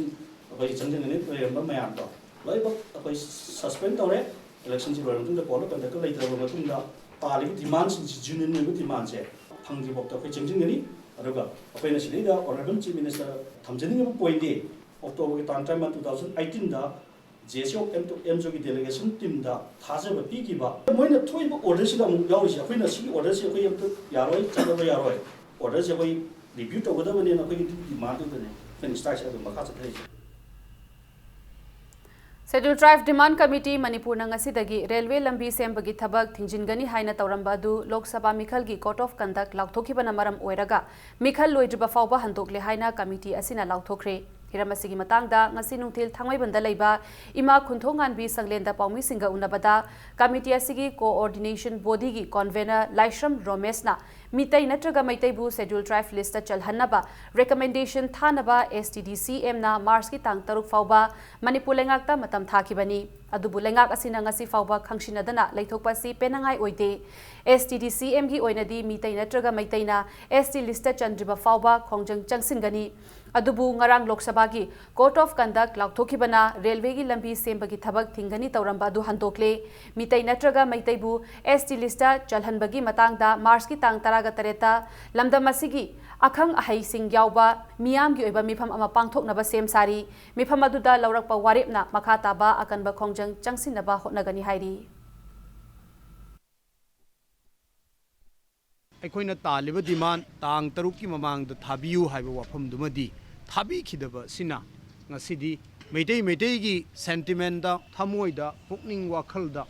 ꯑꯩꯈꯣꯏ ꯆꯪꯁꯤꯟꯒꯅꯤ ꯂꯩꯔꯝꯕ ꯃꯌꯥꯝꯗꯣ ꯂꯣꯏꯅꯃꯛ ꯑꯩꯈꯣꯏ suspend ꯇꯧꯔꯦ꯫ Electionꯁꯤ ꯂꯣꯏꯔ ꯃꯇꯨꯡꯗ code of conduct ꯂꯩꯇ꯭ꯔꯕ ꯃꯇꯨꯡꯗ ꯇꯥꯜꯂꯤꯕ demandꯁꯤꯡꯁꯤ genuine ꯑꯣꯏꯕ demandꯁꯦ ꯐꯪꯗ꯭ꯔꯤꯐꯥꯎꯗ ꯑꯩꯈꯣꯏ ꯆꯪꯁꯤꯟꯒꯅꯤ꯫ ꯑꯗꯨꯒ ꯑꯩꯈꯣꯏꯅ ꯁꯤꯗꯩꯗ Honourable Chief Minister ꯊꯝꯖꯅꯤꯡꯉꯤꯕ pointꯗꯤ Octoberꯒꯤ ꯇꯥꯡ ꯇꯔꯥꯃꯉꯥ, two thousand eighteenꯗ J A C of M to M Zoꯒꯤ delegation teamꯗ ꯊꯥꯖꯕ ꯄꯤꯈꯤꯕ ꯃꯣꯏꯅ ꯊꯣꯛꯏꯕ orderꯁꯤꯗ ꯑꯃꯨꯛ ꯌꯥꯎꯔꯤꯁꯦ ꯑꯩꯈꯣꯏꯅ ꯁꯤꯒꯤ orderꯁꯤ ꯑꯩꯈꯣꯏ ꯑꯝꯇ ꯌꯥꯔꯣꯏ, ꯆꯠꯂꯕ ꯌꯥꯔꯣꯏ, orderꯁꯤ ꯑꯩꯈꯣꯏ review ꯇꯧꯒꯗꯕꯅꯦꯅ ꯑꯩꯈꯣꯏꯒꯤ demandꯗꯨꯗꯅꯦ ꯑꯩꯈꯣꯏꯅ strikeꯁꯦ ꯑꯗꯨꯝ ꯃꯈꯥ ꯆꯠꯊꯔꯤꯁꯦ꯫ Scheduled Tribe Demand Committee ꯃꯅꯤꯄꯨꯔꯅ ꯉꯁꯤꯗꯒꯤ ꯔꯦꯜꯋꯦ ꯂꯝꯕꯤ ꯁꯦꯝꯕꯒꯤ ꯊꯕꯛ ꯊꯤꯡꯖꯤꯟꯒꯅꯤ ꯍꯥꯏꯅ ꯇꯧꯔꯝꯕ ꯑꯗꯨ ꯂꯣꯛ ꯁꯚꯥ ꯃꯤꯈꯜꯒꯤ Code of Conduct ꯂꯥꯎꯊꯣꯛꯈꯤꯕꯅ ꯃꯔꯝ ꯑꯣꯏꯔꯒ ꯃꯤꯈꯜ ꯂꯣꯏꯗ꯭ꯔꯤꯕ ꯐꯥꯎꯕ ꯍꯟꯗꯣꯛꯂꯦ ꯍꯥꯏꯅ ꯀꯃꯤꯇꯤ ꯑꯁꯤꯅ ꯂꯥꯎꯊꯣꯛꯈ꯭ꯔꯦ꯫ ꯍꯤꯔꯝ ꯑꯁꯤꯒꯤ ꯃꯇꯥꯡꯗ ꯉꯁꯤ ꯅꯨꯡꯊꯤꯜ ꯊꯥꯡꯃꯩꯕꯟꯗ ꯂꯩꯕ ꯏꯃꯥ ꯈꯨꯟꯊꯣꯡꯉꯥꯟꯕꯤ ꯁꯪꯂꯦꯟꯗ ꯄꯥꯎꯃꯤꯁꯤꯡꯒ ꯎꯅꯕꯗ ꯀꯃꯤꯇꯤ ꯑꯁꯤꯒꯤ Coordination Bodyꯒꯤ Convener ꯂꯥꯏꯁ꯭ꯔꯝ ꯔꯣꯃꯦꯁꯅ ꯃꯤꯇꯩ ꯅꯠꯇ꯭ꯔꯒ ꯃꯩꯇꯩꯕꯨ Scheduled Tribe Listꯇ ꯆꯜꯍꯟꯅꯕ recommendation ꯊꯥꯅꯕ STDCMꯅ ꯃꯥꯔꯆꯀꯤ ꯇꯥꯡ ꯇꯔꯨꯛ ꯐꯥꯎꯕ ꯃꯅꯤꯄꯨꯔ ꯂꯩꯉꯥꯛꯇ ꯃꯇꯝ ꯊꯥꯈꯤꯕꯅꯤ꯫ ꯑꯗꯨꯕꯨ ꯂꯩꯉꯥꯛ ꯑꯁꯤꯅ ꯉꯁꯤ ꯐꯥꯎꯕ ꯈꯪꯁꯤꯟꯅꯗꯅ ꯂꯩꯊꯣꯛꯄ ꯑꯁꯤ ꯄꯦꯟꯅꯉꯥꯏ ꯑꯣꯏꯗꯦ꯫ STDCMꯒꯤ ꯑꯣꯏꯅꯗꯤ ꯃꯤꯇꯩ ꯅꯠꯇ꯭ꯔꯒ ꯃꯩꯇꯩꯅ ST listꯇ ꯆꯟꯗ꯭ꯔꯤꯕ ꯐꯥꯎꯕ ꯈꯣꯡꯖꯪ ꯆꯪꯁꯤꯟꯒꯅꯤ꯫ ꯑꯗꯨꯕꯨ ꯉꯔꯥꯡ ꯂꯣꯛ ꯁꯚꯥꯒꯤ Code of Conduct ꯂꯥꯎꯊꯣꯛꯈꯤꯕꯅ ꯔꯦꯜꯋꯦꯒꯤ ꯂꯝꯕꯤ ꯁꯦꯝꯕꯒꯤ ꯊꯕꯛ ꯊꯤꯡꯒꯅꯤ ꯇꯧꯔꯝꯕ ꯑꯗꯨ ꯍꯟꯗꯣꯛꯂꯦ꯫ ꯃꯤꯇꯩ ꯅꯠꯇ꯭ꯔꯒ ꯃꯩꯇꯩꯕꯨ ST listꯇ ꯆꯜꯍꯟꯕꯒꯤ ꯃꯇꯥꯡꯗ ꯃꯥꯔꯆꯀꯤ ꯇꯥꯡ ꯇꯔꯥꯒ ꯇꯔꯦꯠꯇ ꯂꯝꯗꯝ ꯑꯁꯤꯒꯤ ꯑꯈꯪ ꯑꯍꯩꯁꯤꯡ ꯌꯥꯎꯕ ꯃꯤꯌꯥꯝꯒꯤ ꯑꯣꯏꯕ ꯃꯤꯐꯝ ꯑꯃ ꯄꯥꯡꯊꯣꯛꯅꯕ ꯁꯦꯝ ꯁꯥꯔꯤ꯫ ꯃꯤꯐꯝ ꯑꯗꯨꯗ ꯂꯧꯔꯛꯄ ꯋꯥꯔꯦꯞꯅ ꯃꯈꯥ ꯇꯥꯕ ꯑꯀꯟꯕ ꯈꯣꯡꯖꯪ ꯆꯪꯁꯤꯟꯅꯕ ꯍꯣꯠꯅꯒꯅꯤ ꯍꯥꯏꯔꯤ꯫ ꯑꯩꯈꯣꯏꯅ ꯇꯥꯜꯂꯤꯕ demand ꯇꯥꯡ ꯇꯔꯨꯛꯀꯤ ꯃꯃꯥꯡꯗ ꯊꯥꯕꯤꯌꯨ ꯍꯥꯏꯕ ꯋꯥꯐꯝꯗꯨꯃꯗꯤ ꯊꯥꯕꯤꯈꯤꯗꯕ ꯑꯁꯤꯅ ꯉꯁꯤꯗꯤ ꯃꯩꯇꯩ ꯃꯩꯇꯩꯒꯤ sentimentꯗ, ꯊꯃꯣꯏꯗ, ꯄꯨꯛꯅꯤꯡ ꯋꯥꯈꯜꯗ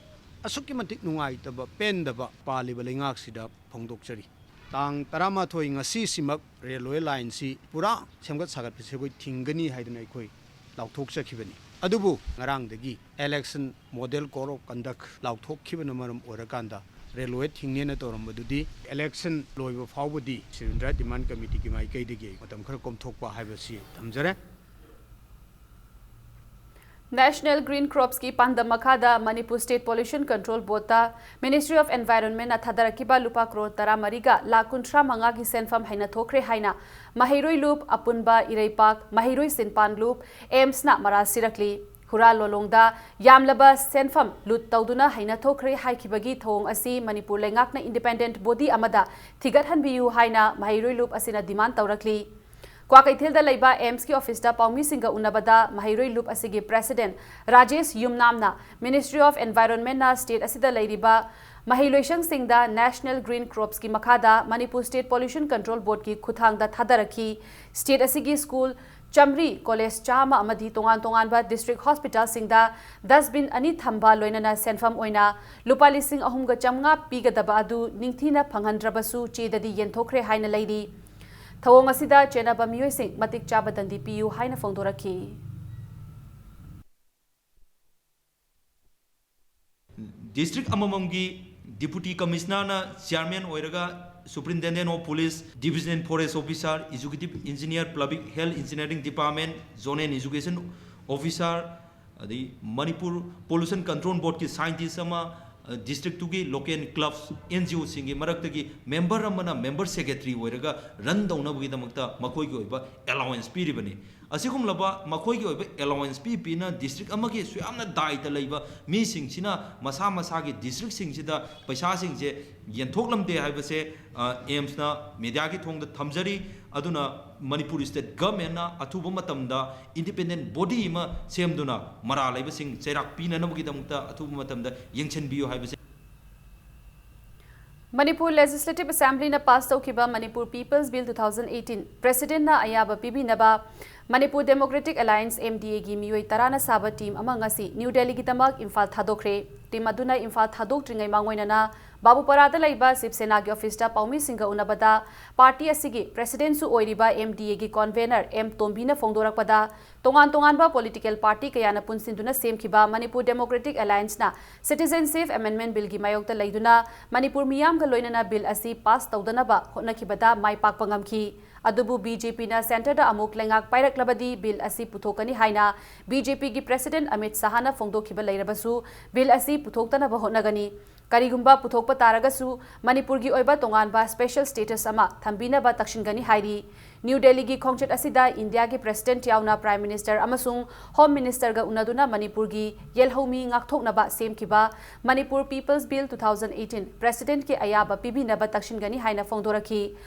ꯑꯁꯨꯛꯀꯤ ꯃꯇꯤꯛ ꯅꯨꯡꯉꯥꯏꯇꯕ, ꯄꯦꯟꯗꯕ ꯄꯥꯜꯂꯤꯕ ꯂꯩꯉꯥꯛꯁꯤꯗ ꯐꯣꯡꯗꯣꯛꯆꯔꯤ꯫ ꯇꯥꯡ ꯇꯔꯥꯃꯥꯊꯣꯏ ꯉꯁꯤꯁꯤꯃꯛ railway lineꯁꯤ ꯄꯨꯔꯥ ꯁꯦꯝꯒꯠ ꯁꯥꯒꯠꯄꯁꯤ ꯑꯩꯈꯣꯏ ꯊꯤꯡꯒꯅꯤ ꯍꯥꯏꯗꯅ ꯑꯩꯈꯣꯏ ꯂꯥꯎꯊꯣꯛꯆꯈꯤꯕꯅꯤ꯫ ꯑꯗꯨꯕꯨ ꯉꯔꯥꯡꯗꯒꯤ election model code of conduct ꯂꯥꯎꯊꯣꯛꯈꯤꯕꯅ ꯃꯔꯝ ꯑꯣꯏꯔꯀꯥꯟꯗ railway ꯊꯤꯡꯅꯦꯅ ꯇꯧꯔꯝꯕꯗꯨꯗꯤ election ꯂꯣꯏꯕ ꯐꯥꯎꯕꯗꯤ Scheduled Tribe Demand Committeeꯒꯤ ꯃꯥꯏꯀꯩꯗꯒꯤ ꯑꯩ ꯃꯇꯝ ꯈꯔ ꯀꯣꯝꯊꯣꯛꯄ ꯍꯥꯏꯕꯁꯤ ꯊꯝꯖꯔꯦ꯫ National Green Cropsꯀꯤ ꯄꯥꯟꯗꯝ ꯃꯈꯥꯗ Manipur State Pollution Control Boardꯇ Ministry of Environmentꯅ ꯊꯥꯗꯔꯛꯈꯤꯕ ꯂꯨꯄꯥ ꯀ꯭ꯔꯣꯔ ꯇꯔꯥꯃꯔꯤꯒ ꯂꯥꯈ ꯀꯨꯟꯊ꯭ꯔꯥ ꯃꯉꯥꯒꯤ ꯁꯦꯟꯐꯝ ꯍꯩꯅ ꯊꯣꯛꯈ꯭ꯔꯦ ꯍꯥꯏꯅ ꯃꯍꯩꯔꯣꯏ ꯂꯨꯞ ꯑꯄꯨꯟꯕ ꯏꯔꯩꯄꯥꯛ ꯃꯍꯩꯔꯣꯏ ꯁꯤꯟꯄꯥꯟ ꯂꯨꯞ AIIMSꯅ ꯃꯔꯥ ꯁꯤꯔꯛꯂꯤ꯫ ꯍꯨꯔꯥꯜ ꯂꯣꯂꯣꯡꯗ ꯌꯥꯝꯂꯕ ꯁꯦꯟꯐꯝ ꯂꯨꯠ ꯇꯧꯗꯨꯅ ꯍꯩꯅ ꯊꯣꯛꯈ꯭ꯔꯦ ꯍꯥꯏꯈꯤꯕꯒꯤ ꯊꯧꯑꯣꯡ ꯑꯁꯤ ꯃꯅꯤꯄꯨꯔ ꯂꯩꯉꯥꯛꯅ independent body ꯑꯃꯗ ꯊꯤꯒꯠꯍꯟꯕꯤꯌꯨ ꯍꯥꯏꯅ ꯃꯍꯩꯔꯣꯏ ꯂꯨꯞ ꯑꯁꯤꯅ demand ꯇꯧꯔꯛꯂꯤ꯫ ꯀ꯭ꯋꯥꯀꯩꯊꯦꯜꯗ ꯂꯩꯕ AIIMSꯀꯤ officeꯇ ꯄꯥꯎꯃꯤꯁꯤꯡꯒ ꯎꯅꯕꯗ ꯃꯍꯩꯔꯣꯏ ꯂꯨꯞ ꯑꯁꯤꯒꯤ president Rajesh ꯌꯨꯝꯅꯥꯝꯅ Ministry of Environmentꯅ state ꯑꯁꯤꯗ ꯂꯩꯔꯤꯕ ꯃꯍꯩ ꯂꯣꯏꯁꯪꯁꯤꯡꯗ National Green Cropsꯀꯤ ꯃꯈꯥꯗ ꯃꯅꯤꯄꯨꯔ State Pollution Control Boardꯀꯤ ꯈꯨꯠꯊꯥꯡꯗ ꯊꯥꯗꯔꯛꯈꯤ꯫ State ꯑꯁꯤꯒꯤ school ꯆꯥꯃꯔꯤ, ꯀꯣꯂꯦꯖ ꯆꯥꯝꯃ ꯑꯃꯗꯤ ꯇꯣꯉꯥꯟ ꯇꯣꯉꯥꯟꯕ ꯗꯤꯁꯇ꯭ꯔꯤꯛ ꯍꯣꯁꯄꯤꯇꯥꯜꯁꯤꯡꯗ ꯗꯁꯕꯤꯟ ꯑꯅꯤ ꯊꯝꯕ, ꯂꯣꯏꯅꯅ ꯁꯦꯟꯐꯝ ꯑꯣꯏꯅ ꯂꯨꯄꯥ ꯂꯤꯁꯤꯡ ꯑꯍꯨꯝꯒ ꯆꯥꯝꯃꯉꯥ ꯄꯤꯒꯗꯕ ꯑꯗꯨ ꯅꯤꯡꯊꯤꯅ ꯐꯪꯍꯟꯗ꯭ꯔꯕꯁꯨ ꯆꯦꯗꯗꯤ ꯌꯦꯟꯊꯣꯛꯈ꯭ꯔꯦ ꯍꯥꯏꯅ ꯂꯩꯔꯤ꯫ ꯊꯧꯑꯣꯡ ꯑꯁꯤꯗ ꯆꯦꯟꯅꯕ ꯃꯤꯑꯣꯏꯁꯤꯡ ꯃꯇꯤꯛ ꯆꯥꯕ ꯗꯟꯗꯤ ꯄꯤꯌꯨ ꯍꯥꯏꯅ ꯐꯣꯡꯗꯣꯔꯛꯈꯤ꯫ ꯗꯤꯁꯇ꯭ꯔꯤꯛ ꯑꯃꯃꯝꯒꯤ ꯗꯤꯄꯨꯇꯤ ꯀꯃꯤꯁꯅꯔꯅ ꯆꯤꯌꯥꯔꯃꯦꯟ ꯑꯣꯏꯔꯒ Superintendent of Police, Division Forest Officer, Executive Engineer, Public Health Engineering Department, Zonal Education Officer, ꯑꯗꯩ ꯃꯅꯤꯄꯨꯔ ꯄꯣꯂꯨꯁꯟ ꯀꯟꯇ꯭ꯔꯣꯜ ꯕꯣꯔꯗꯀꯤ ꯁꯥꯏꯟꯇꯤꯁ ꯑꯃ, ꯗꯤꯁꯇ꯭ꯔꯤꯛꯇꯨꯒꯤ ꯂꯣꯀꯦꯜ ꯀ꯭ꯂꯕꯁ, ꯑꯦꯟ ꯖꯤ ꯑꯣꯁꯤꯡꯒꯤ ꯃꯔꯛꯇꯒꯤ ꯃꯦꯝꯕꯔ ꯑꯃꯅ ꯃꯦꯝꯕꯔ ꯁꯦꯀ꯭ꯔꯦꯇꯔꯤ ꯑꯣꯏꯔꯒ ꯔꯟ ꯇꯧꯅꯕꯒꯤꯗꯃꯛꯇ ꯃꯈꯣꯏꯒꯤ ꯑꯣꯏꯕ ꯑꯦꯂꯥꯋꯦꯟꯁ ꯄꯤꯔꯤꯕꯅꯤ꯫ ꯑꯁꯤꯒꯨꯝꯂꯕ ꯃꯈꯣꯏꯒꯤ ꯑꯣꯏꯕ ꯑꯦꯂꯥꯋꯦꯟꯁ ꯄꯤ ꯄꯤꯅ ꯗꯤꯁꯇ꯭ꯔꯤꯛ ꯑꯃꯒꯤ ꯁꯨꯌꯥꯝꯅ ꯗꯥꯏꯇ ꯂꯩꯕ ꯃꯤꯁꯤꯡꯁꯤꯅ ꯃꯁꯥ ꯃꯁꯥꯒꯤ ꯗꯤꯁꯇ꯭ꯔꯤꯛꯁꯤꯡꯁꯤꯗ ꯄꯩꯁꯥꯁꯤꯡꯁꯦ ꯌꯦꯟꯊꯣꯛꯂꯝꯗꯦ ꯍꯥꯏꯕꯁꯦ, ꯑ, ꯑꯦꯝꯁꯅ ꯃꯦꯗꯤꯌꯥꯒꯤ ꯊꯣꯡꯗ ꯊꯝꯖꯔꯤ꯫ ꯑꯗꯨꯅ ꯃꯅꯤꯄꯨꯔ ꯁ꯭ꯇꯦꯠ ꯒꯚꯔꯟꯃꯦꯟꯠꯅ ꯑꯊꯨꯕ ꯃꯇꯝꯗ ꯏꯟꯗꯤꯄꯦꯟꯗꯦꯟꯠ ꯕꯣꯗꯤ ꯑꯃ ꯁꯦꯝꯗꯨꯅ ꯃꯔꯥ ꯂꯩꯕꯁꯤꯡ ꯆꯩꯔꯥꯛ ꯄꯤꯅꯅꯕꯒꯤꯗꯃꯛꯇ ꯑꯊꯨꯕ ꯃꯇꯝꯗ ꯌꯦꯡꯁꯤꯟꯕꯤꯌꯨ ꯍꯥꯏꯕꯁꯦ꯫ ꯃꯅꯤꯄꯨꯔ ꯂꯦꯖꯤꯁꯂꯦꯇꯤꯚ ꯑꯦꯁꯦꯝꯕ꯭ꯂꯤꯅ ꯄꯥꯁ ꯇꯧꯈꯤꯕ Manipur people's bill two thousand eighteen ꯄ꯭ꯔꯦꯁꯤꯗꯦꯟꯠꯅ ꯑꯌꯥꯕ ꯄꯤꯕꯤꯅꯕ Manipur democratic alliance, M D Aꯒꯤ ꯃꯤꯑꯣꯏ ꯇꯔꯥꯅ ꯁꯥꯕ ꯇꯤꯝ ꯑꯃ ꯉꯁꯤ ꯅ꯭ꯌꯨ ꯗꯦꯜꯂꯤꯒꯤꯗꯃꯛ ꯏꯝꯐꯥꯜ ꯊꯥꯗꯣꯛꯈ꯭ꯔꯦ꯫ ꯇꯤꯝ ꯑꯗꯨꯅ ꯏꯝꯐꯥꯜ ꯊꯥꯗꯣꯛꯇ꯭ꯔꯤꯉꯩ ꯃꯥꯡꯑꯣꯏꯅꯅ ꯕꯥꯕꯨꯄꯥꯔꯥꯗ ꯂꯩꯕ ꯁꯤꯕ ꯁꯦꯅꯥꯒꯤ ꯑꯣꯐꯤꯁꯇ ꯄꯥꯎꯃꯤꯁꯤꯡꯒ ꯎꯅꯕꯗ ꯄꯥꯔꯇꯤ ꯑꯁꯤꯒꯤ ꯄ꯭ꯔꯦꯁꯤꯗꯦꯟꯠꯁꯨ ꯑꯣꯏꯔꯤꯕ M D Aꯒꯤ ꯀꯣꯟꯚꯦꯅꯔ ꯑꯦꯝ ꯇꯣꯝꯕꯤꯅ ꯐꯣꯡꯗꯣꯔꯛꯄꯗ, ꯇꯣꯉꯥꯟ ꯇꯣꯉꯥꯟꯕ ꯄꯣꯂꯤꯇꯤꯀꯦꯜ ꯄꯥꯔꯇꯤ ꯀꯌꯥꯅ ꯄꯨꯟꯁꯤꯟꯗꯨꯅ ꯁꯦꯝꯈꯤꯕ ꯃꯅꯤꯄꯨꯔ ꯗꯦꯃꯣꯀ꯭ꯔꯦꯇꯤꯛ ꯑꯦꯂꯥꯌꯟꯁꯅ ꯁꯤꯇꯤꯖꯦꯟꯁꯤꯞ ꯑꯦꯃꯦꯟꯗꯃꯦꯟꯠ ꯕꯤꯜꯒꯤ ꯃꯥꯌꯣꯛꯇ ꯂꯩꯗꯨꯅ ꯃꯅꯤꯄꯨꯔ ꯃꯤꯌꯥꯝꯒ ꯂꯣꯏꯅꯅ ꯕꯤꯜ ꯑꯁꯤ ꯄꯥꯁ ꯇꯧꯗꯅꯕ ꯍꯣꯠꯅꯈꯤꯕꯗ ꯃꯥꯏ ꯄꯥꯛꯄ ꯉꯝꯈꯤ꯫ ꯑꯗꯨꯕꯨ B J Pꯅ ꯁꯦꯟꯇꯔꯗ ꯑꯃꯨꯛ ꯂꯩꯉꯥꯛ ꯄꯥꯏꯔꯛꯂꯕꯗꯤ ꯕꯤꯜ ꯑꯁꯤ ꯄꯨꯊꯣꯛꯀꯅꯤ ꯍꯥꯏꯅ B J Pꯒꯤ ꯄ꯭ꯔꯦꯁꯤꯗꯦꯟꯠ ꯑꯃꯤꯠ ꯁꯥꯍꯅ ꯐꯣꯡꯗꯣꯛꯈꯤꯕ ꯂꯩꯔꯕꯁꯨ ꯕꯤꯜ ꯑꯁꯤ ꯄꯨꯊꯣꯛꯇꯅꯕ ꯍꯣꯠꯅꯒꯅꯤ꯫ ꯀꯔꯤꯒꯨꯝꯕ ꯄꯨꯊꯣꯛꯄ ꯇꯥꯔꯒꯁꯨ ꯃꯅꯤꯄꯨꯔꯒꯤ ꯑꯣꯏꯕ ꯇꯣꯉꯥꯟꯕ ꯁ꯭ꯄꯦꯁꯦꯜ ꯁ꯭ꯇꯦꯇꯁ ꯑꯃ ꯊꯝꯕꯤꯅꯕ ꯇꯛꯁꯤꯟꯒꯅꯤ ꯍꯥꯏꯔꯤ꯫ ꯅ꯭ꯌꯨ ꯗꯦꯜꯂꯤꯒꯤ ꯈꯣꯡꯆꯠ ꯑꯁꯤꯗ ꯏꯟꯗꯤꯌꯥꯒꯤ ꯄ꯭ꯔꯦꯁꯤꯗꯦꯟꯠ ꯌꯥꯎꯅ ꯄ꯭ꯔꯥꯏꯝ ꯃꯤꯅꯤꯁꯇꯔ ꯑꯃꯁꯨꯡ ꯍꯣꯝ ꯃꯤꯅꯤꯁꯇꯔꯒ ꯎꯅꯗꯨꯅ ꯃꯅꯤꯄꯨꯔꯒꯤ ꯌꯦꯜꯍꯧꯃꯤ ꯉꯥꯛꯊꯣꯛꯅꯕ ꯁꯦꯝꯈꯤꯕ Manipur people's bill two thousand eighteen ꯄ꯭ꯔꯦꯁꯤꯗꯦꯟꯠꯀꯤ ꯑꯌꯥꯕ ꯄꯤꯕꯤꯅꯕ ꯇꯛꯁꯤꯟꯒꯅꯤ ꯍꯥꯏꯅ ꯐꯣꯡꯗꯣꯔꯛꯈꯤ꯫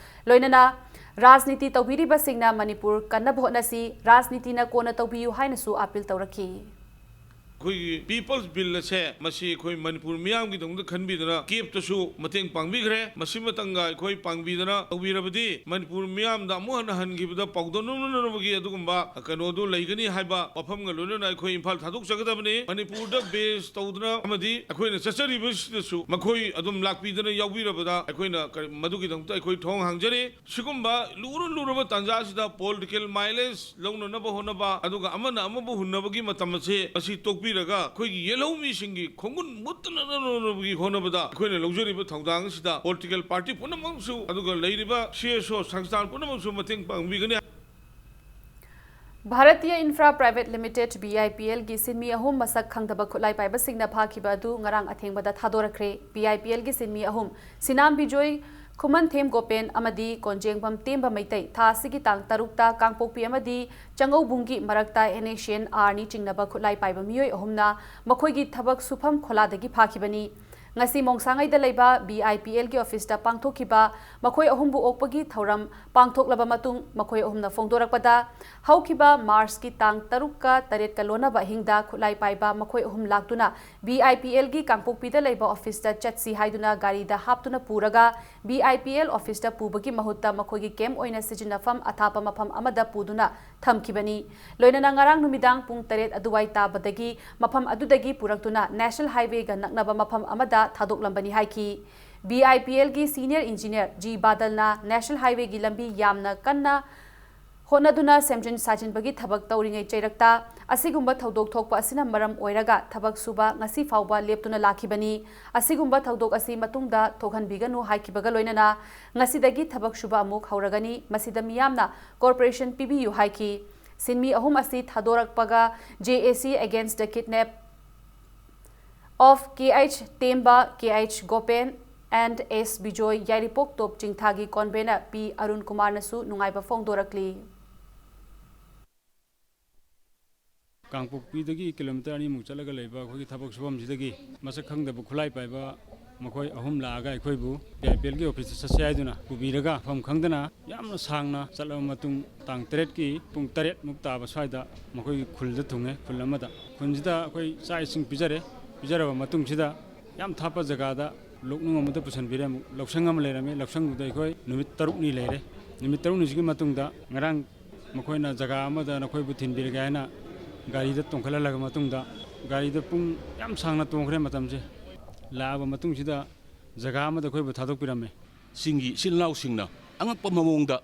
ꯂꯣꯏꯅꯅ ꯔꯥꯖꯅꯤꯇꯤ ꯇꯧꯕꯤꯔꯤꯕꯁꯤꯡꯅ ꯃꯅꯤꯄꯨꯔ ꯀꯟꯅꯕ ꯍꯣꯠꯅꯁꯤ, ꯔꯥꯖꯅꯤꯇꯤꯅ ꯀꯣꯟꯅ ꯇꯧꯕꯤꯌꯨ ꯍꯥꯏꯅꯁꯨ ꯑꯄꯤꯜ ꯇꯧꯔꯛꯈꯤ꯫ ꯑꯩꯈꯣꯏꯒꯤ ꯄꯤꯄꯜꯁ ꯕꯤꯜ ꯑꯁꯦ, ꯃꯁꯤ ꯑꯩꯈꯣꯏ ꯃꯅꯤꯄꯨꯔ ꯃꯤꯌꯥꯝꯒꯤꯗꯃꯛꯇ ꯈꯟꯕꯤꯗꯅ ꯀꯦꯞꯇꯁꯨ ꯃꯇꯦꯡ ꯄꯥꯡꯕꯤꯈ꯭ꯔꯦ꯫ ꯃꯁꯤꯃꯇꯪꯒ ꯑꯩꯈꯣꯏ ꯄꯥꯡꯕꯤꯗꯅ ꯇꯧꯕꯤꯔꯕꯗꯤ, ꯃꯅꯤꯄꯨꯔ ꯃꯤꯌꯥꯝꯗ ꯑꯃꯨꯛ ꯍꯟꯅ ꯍꯟꯈꯤꯕꯗ ꯄꯥꯎꯗꯝꯅꯅꯕꯒꯤ ꯑꯗꯨꯒꯨꯝꯕ ꯀꯩꯅꯣꯗꯨ ꯂꯩꯒꯅꯤ ꯍꯥꯏꯕ ꯋꯥꯐꯝꯒ ꯂꯣꯏꯅꯅ ꯑꯩꯈꯣꯏ ꯏꯝꯐꯥꯜ ꯊꯥꯗꯣꯛꯆꯒꯗꯕꯅꯤ꯫ ꯃꯅꯤꯄꯨꯔꯗ ꯕꯦꯁ ꯇꯧꯗꯨꯅ ꯑꯃꯗꯤ ꯑꯩꯈꯣꯏꯅ ꯆꯠꯆꯔꯤꯕꯁꯤꯗꯁꯨ ꯃꯈꯣꯏ ꯑꯗꯨꯝ ꯂꯥꯛꯄꯤꯗꯅ ꯌꯥꯎꯕꯤꯔꯕꯗ ꯑꯩꯈꯣꯏꯅ ꯀꯔꯤ-, ꯃꯗꯨꯒꯤꯗꯃꯛꯇ ꯑꯩꯈꯣꯏ ꯊꯣꯡ ꯍꯥꯡꯖꯔꯤ꯫ ꯁꯤꯒꯨꯝꯕ ꯂꯨꯔ ꯂꯨꯔꯕ ꯇꯥꯟꯖꯥꯁꯤꯗ ꯄꯣꯂꯤꯇꯤꯀꯦꯜ ꯃꯥꯏꯂꯦꯖ ꯂꯧꯅꯅꯕ ꯍꯣꯠꯅꯕ, ꯑꯗꯨꯒ ꯑꯃꯅ ꯑꯃꯕꯨ ꯍꯨꯟꯅꯕꯒꯤ ꯃꯇꯝ ꯑꯁꯤ, ꯑꯁꯤ ꯇꯣꯛꯄꯤꯔꯒ ꯑꯩꯈꯣꯏꯒꯤ ꯌꯦꯜꯍꯧꯃꯤꯁꯤꯡꯒꯤ ꯈꯣꯡꯒꯨꯟ ꯃꯨꯠꯇꯅꯅꯕꯒꯤ ꯍꯣꯠꯅꯕꯗ ꯑꯩꯈꯣꯏꯅ ꯂꯧꯖꯔꯤꯕ ꯊꯧꯗꯥꯡ ꯑꯁꯤꯗ ꯄꯣꯂꯤꯇꯤꯀꯦꯜ ꯄꯥꯔꯇꯤ ꯄꯨꯝꯅꯃꯛꯁꯨ, ꯑꯗꯨꯒ ꯂꯩꯔꯤꯕ ꯁꯤ ꯑꯦꯁ ꯑꯣ ꯁꯪꯁꯊꯥꯟ ꯄꯨꯝꯅꯃꯛꯁꯨ ꯃꯇꯦꯡ ꯄꯥꯡꯕꯤꯒꯅꯤ꯫ Bhartiya infra private limited, V I P ꯑꯦꯜꯒꯤ ꯁꯤꯟꯃꯤ ꯑꯍꯨꯝ ꯃꯁꯛ ꯈꯪꯗꯕ ꯈꯨꯠꯂꯥꯏ ꯄꯥꯏꯕꯁꯤꯡꯅ ꯐꯥꯈꯤꯕ ꯑꯗꯨ ꯉꯔꯥꯡ ꯑꯊꯦꯡꯕꯗ ꯊꯥꯗꯣꯔꯛꯈ꯭ꯔꯦ꯫ ꯚꯤ ꯑꯥꯏ ꯄꯤ ꯑꯦꯜꯒꯤ ꯁꯤꯟꯃꯤ ꯑꯍꯨꯝ, ꯁꯤꯅꯥꯝ ꯕꯤꯖꯣꯏ, ꯈꯨꯃꯟꯊꯦꯝ ꯒꯣꯄꯦꯟ ꯑꯃꯗꯤ ꯀꯣꯟꯖꯦꯡꯕꯝ ꯇꯦꯝꯕ ꯃꯩꯇꯩ, ꯊꯥ ꯑꯁꯤꯒꯤ ꯇꯥꯡ ꯇꯔꯨꯛꯇ ꯀꯥꯡꯄꯣꯛꯄꯤ ꯑꯃꯗꯤ ꯆꯪꯉꯧꯕꯨꯡꯒꯤ ꯃꯔꯛꯇ ꯑꯦꯟ ꯑꯦꯁ ꯑꯦꯟ ꯑꯥꯔꯅꯤ ꯆꯤꯡꯅꯕ ꯈꯨꯠꯂꯥꯏ ꯄꯥꯏꯕ ꯃꯤꯑꯣꯏ ꯑꯍꯨꯝꯅ ꯃꯈꯣꯏꯒꯤ ꯊꯕꯛ ꯁꯨꯐꯝ ꯈꯣꯂꯥꯗꯒꯤ ꯐꯥꯈꯤꯕꯅꯤ꯫ ꯉꯁꯤ ꯃꯣꯡꯁꯥꯡꯉꯩꯗ ꯂꯩꯕ ꯚꯤ ꯑꯥꯏ ꯄꯤ ꯑꯦꯜꯒꯤ ꯑꯣꯐꯤꯁꯇ ꯄꯥꯡꯊꯣꯛꯈꯤꯕ ꯃꯈꯣꯏ ꯑꯍꯨꯝꯕꯨ ꯑꯣꯛꯄꯒꯤ ꯊꯧꯔꯝ ꯄꯥꯡꯊꯣꯛꯂꯕ ꯃꯇꯨꯡ, ꯃꯈꯣꯏ ꯑꯍꯨꯝꯅ ꯐꯣꯡꯗꯣꯔꯛꯄꯗ, ꯍꯧꯈꯤꯕ ꯃꯥꯔꯆꯀꯤ ꯇꯥꯡ ꯇꯔꯨꯛꯀ ꯇꯔꯦꯠꯀ ꯂꯣꯟꯅꯕ ꯑꯍꯤꯡꯗ ꯈꯨꯠꯂꯥꯏ ꯄꯥꯏꯕ ꯃꯈꯣꯏ ꯑꯍꯨꯝ ꯂꯥꯛꯇꯨꯅ ꯚꯤ ꯑꯥꯏ ꯄꯤ ꯑꯦꯜꯒꯤ ꯀꯥꯡꯄꯣꯛꯄꯤꯗ ꯂꯩꯕ ꯑꯣꯐꯤꯁꯇ ꯆꯠꯁꯤ ꯍꯥꯏꯗꯨꯅ ꯒꯥꯔꯤꯗ ꯍꯥꯞꯇꯨꯅ ꯄꯨꯔꯒ ꯚꯤ ꯑꯥꯏ ꯄꯤ ꯑꯦꯜ ꯑꯣꯐꯤꯁꯇ ꯄꯨꯕꯒꯤ ꯃꯍꯨꯠꯇ ꯃꯈꯣꯏꯒꯤ ꯀꯦꯝꯞ ꯑꯣꯏꯅ ꯁꯤꯖꯤꯟꯅꯐꯝ ꯑꯊꯥꯞꯄ ꯃꯐꯝ ꯑꯃꯗ ꯄꯨꯗꯨꯅ ꯊꯝꯈꯤꯕꯅꯤ꯫ ꯂꯣꯏꯅꯅ ꯉꯔꯥꯡ ꯅꯨꯃꯤꯗꯥꯡ ꯄꯨꯡ ꯇꯔꯦꯠ ꯑꯗꯨꯋꯥꯏ ꯇꯥꯕꯗꯒꯤ ꯃꯐꯝ ꯑꯗꯨꯗꯒꯤ ꯄꯨꯔꯛꯇꯨꯅ ꯅꯦꯁꯅꯦꯜ ꯍꯥꯏꯋꯦꯒ ꯅꯛꯅꯕ ꯃꯐꯝ ꯑꯃꯗ ꯊꯥꯗꯣꯛꯂꯝꯕꯅꯤ ꯍꯥꯏꯈꯤ꯫ ꯚꯤ ꯑꯥꯏ ꯄꯤ ꯑꯦꯜꯒꯤ ꯁꯤꯅꯤꯌꯔ ꯏꯟꯖꯤꯅꯤꯌꯔ ꯖꯤ ꯕꯥꯗꯜꯅ ꯅꯦꯁꯅꯦꯜ ꯍꯥꯏꯋꯦꯒꯤ ꯂꯝꯕꯤ ꯌꯥꯝꯅ ꯀꯟꯅ ꯍꯣꯠꯅꯗꯨꯅ ꯁꯦꯝꯖꯤꯟ ꯁꯥꯖꯤꯟꯕꯒꯤ ꯊꯕꯛ ꯇꯧꯔꯤꯉꯩ ꯆꯩꯔꯛꯇ ꯑꯁꯤꯒꯨꯝꯕ ꯊꯧꯗꯣꯛ ꯊꯣꯛꯄ ꯑꯁꯤꯅ ꯃꯔꯝ ꯑꯣꯏꯔꯒ ꯊꯕꯛ ꯁꯨꯕ ꯉꯁꯤ ꯐꯥꯎꯕ ꯂꯦꯞꯇꯨꯅ ꯂꯥꯛꯈꯤꯕꯅꯤ꯫ ꯑꯁꯤꯒꯨꯝꯕ ꯊꯧꯗꯣꯛ ꯑꯁꯤ ꯃꯇꯨꯡꯗ ꯊꯣꯛꯍꯟꯕꯤꯒꯅꯨ ꯍꯥꯏꯈꯤꯕꯒ ꯂꯣꯏꯅꯅ ꯉꯁꯤꯗꯒꯤ ꯊꯕꯛ ꯁꯨꯕ ꯑꯃꯨꯛ ꯍꯧꯔꯒꯅꯤ꯫ ꯃꯁꯤꯗ ꯃꯤꯌꯥꯝꯅ ꯀꯣꯑꯣꯄꯔꯦꯁꯟ ꯄꯤꯕꯤꯌꯨ ꯍꯥꯏꯈꯤ꯫ ꯁꯤꯟꯃꯤ ꯑꯍꯨꯝ ꯑꯁꯤ ꯊꯥꯗꯣꯔꯛꯄꯒ J A C Against the Kidnap of K H Temba, K H Gopen and S Bijoy, ꯌꯥꯏꯔꯤꯄꯣꯛ ꯇꯣꯞ ꯆꯤꯡꯊꯥꯒꯤ ꯀꯣꯟꯚꯦꯅꯔ ꯄꯤ ꯑꯔꯨꯟ ꯀꯨꯃꯥꯔꯅꯁꯨ ꯅꯨꯡꯉꯥꯏꯕ ꯐꯣꯡꯗꯣꯔꯛꯂꯤ꯫ ꯀꯥꯡꯄꯣꯛꯄꯤꯗꯒꯤ ꯀꯤꯂꯣꯃꯤꯇꯔ ꯑꯅꯤꯃꯨꯛ ꯆꯠꯂꯒ ꯂꯩꯕ ꯑꯩꯈꯣꯏꯒꯤ ꯊꯕꯛ ꯁꯨꯐꯝꯁꯤꯗꯒꯤ ꯃꯁꯛ ꯈꯪꯗꯕ ꯈꯨꯠꯂꯥꯏ ꯄꯥꯏꯕ ꯃꯈꯣꯏ ꯑꯍꯨꯝ ꯂꯥꯛꯑꯒ ꯑꯩꯈꯣꯏꯕꯨ ꯕꯤ ꯑꯥꯏ ꯄꯤ ꯑꯦꯜꯒꯤ ꯑꯣꯐꯤꯁꯇ ꯆꯠꯁꯦ ꯍꯥꯏꯗꯨꯅ ꯄꯨꯕꯤꯔꯒ ꯃꯐꯝ ꯈꯪꯗꯅ ꯌꯥꯝꯅ ꯁꯥꯡꯅ ꯆꯠꯂꯕ ꯃꯇꯨꯡ, ꯇꯥꯡ ꯇꯔꯦꯠꯀꯤ ꯄꯨꯡ ꯇꯔꯦꯠ ꯃꯨꯛ ꯇꯥꯕ ꯁ꯭ꯋꯥꯏꯗ ꯃꯈꯣꯏꯒꯤ ꯈꯨꯜꯗ ꯊꯨꯡꯉꯦ꯫ ꯈꯨꯜ ꯑꯃꯗ, ꯈꯨꯜꯁꯤꯗ ꯑꯩꯈꯣꯏ ꯆꯥꯛ ꯏꯁꯤꯡ ꯄꯤꯖꯔꯦ꯫ ꯄꯤꯖꯔꯕ ꯃꯇꯨꯡꯁꯤꯗ ꯌꯥꯝ ꯊꯥꯞꯄ ꯖꯒꯥꯗ ꯂꯣꯛꯅꯨꯡ ꯑꯃꯗ ꯄꯨꯁꯤꯟꯕꯤꯔꯦ꯫ ꯑꯃꯨꯛ ꯂꯧꯁꯪ ꯑꯃ ꯂꯩꯔꯝꯃꯤ꯫ ꯂꯧꯁꯪꯗꯨꯗ ꯑꯩꯈꯣꯏ ꯅꯨꯃꯤꯠ ꯇꯔꯨꯛꯅꯤ ꯂꯩꯔꯦ꯫ ꯅꯨꯃꯤꯠ ꯇꯔꯨꯛꯅꯤꯁꯤꯒꯤ ꯃꯇꯨꯡꯗ ꯉꯔꯥꯡ ꯃꯈꯣꯏꯅ ꯖꯒꯥ ꯑꯃꯗ ꯅꯈꯣꯏꯕꯨ ꯊꯤꯟꯕꯤꯔꯒꯦ ꯍꯥꯏꯅ ꯒꯥꯔꯤꯗ ꯇꯣꯡꯈꯠꯍꯜꯂꯕ ꯃꯇꯨꯡꯗ, ꯒꯥꯔꯤꯗ ꯄꯨꯡ ꯌꯥꯝ ꯁꯥꯡꯅ ꯇꯣꯡꯈ꯭ꯔꯦ꯫ ꯃꯇꯝꯁꯦ ꯂꯥꯛꯑꯕ ꯃꯇꯨꯡꯁꯤꯗ ꯖꯒꯥ ꯑꯃꯗ ꯑꯩꯈꯣꯏꯕꯨ ꯊꯥꯗꯣꯛꯄꯤꯔꯝꯃꯦ꯫ ꯆꯤꯡꯒꯤ ꯏꯆꯤꯜ ꯏꯅꯥꯎꯁꯤꯡꯅ ꯑꯉꯛꯄ ꯃꯑꯣꯡꯗ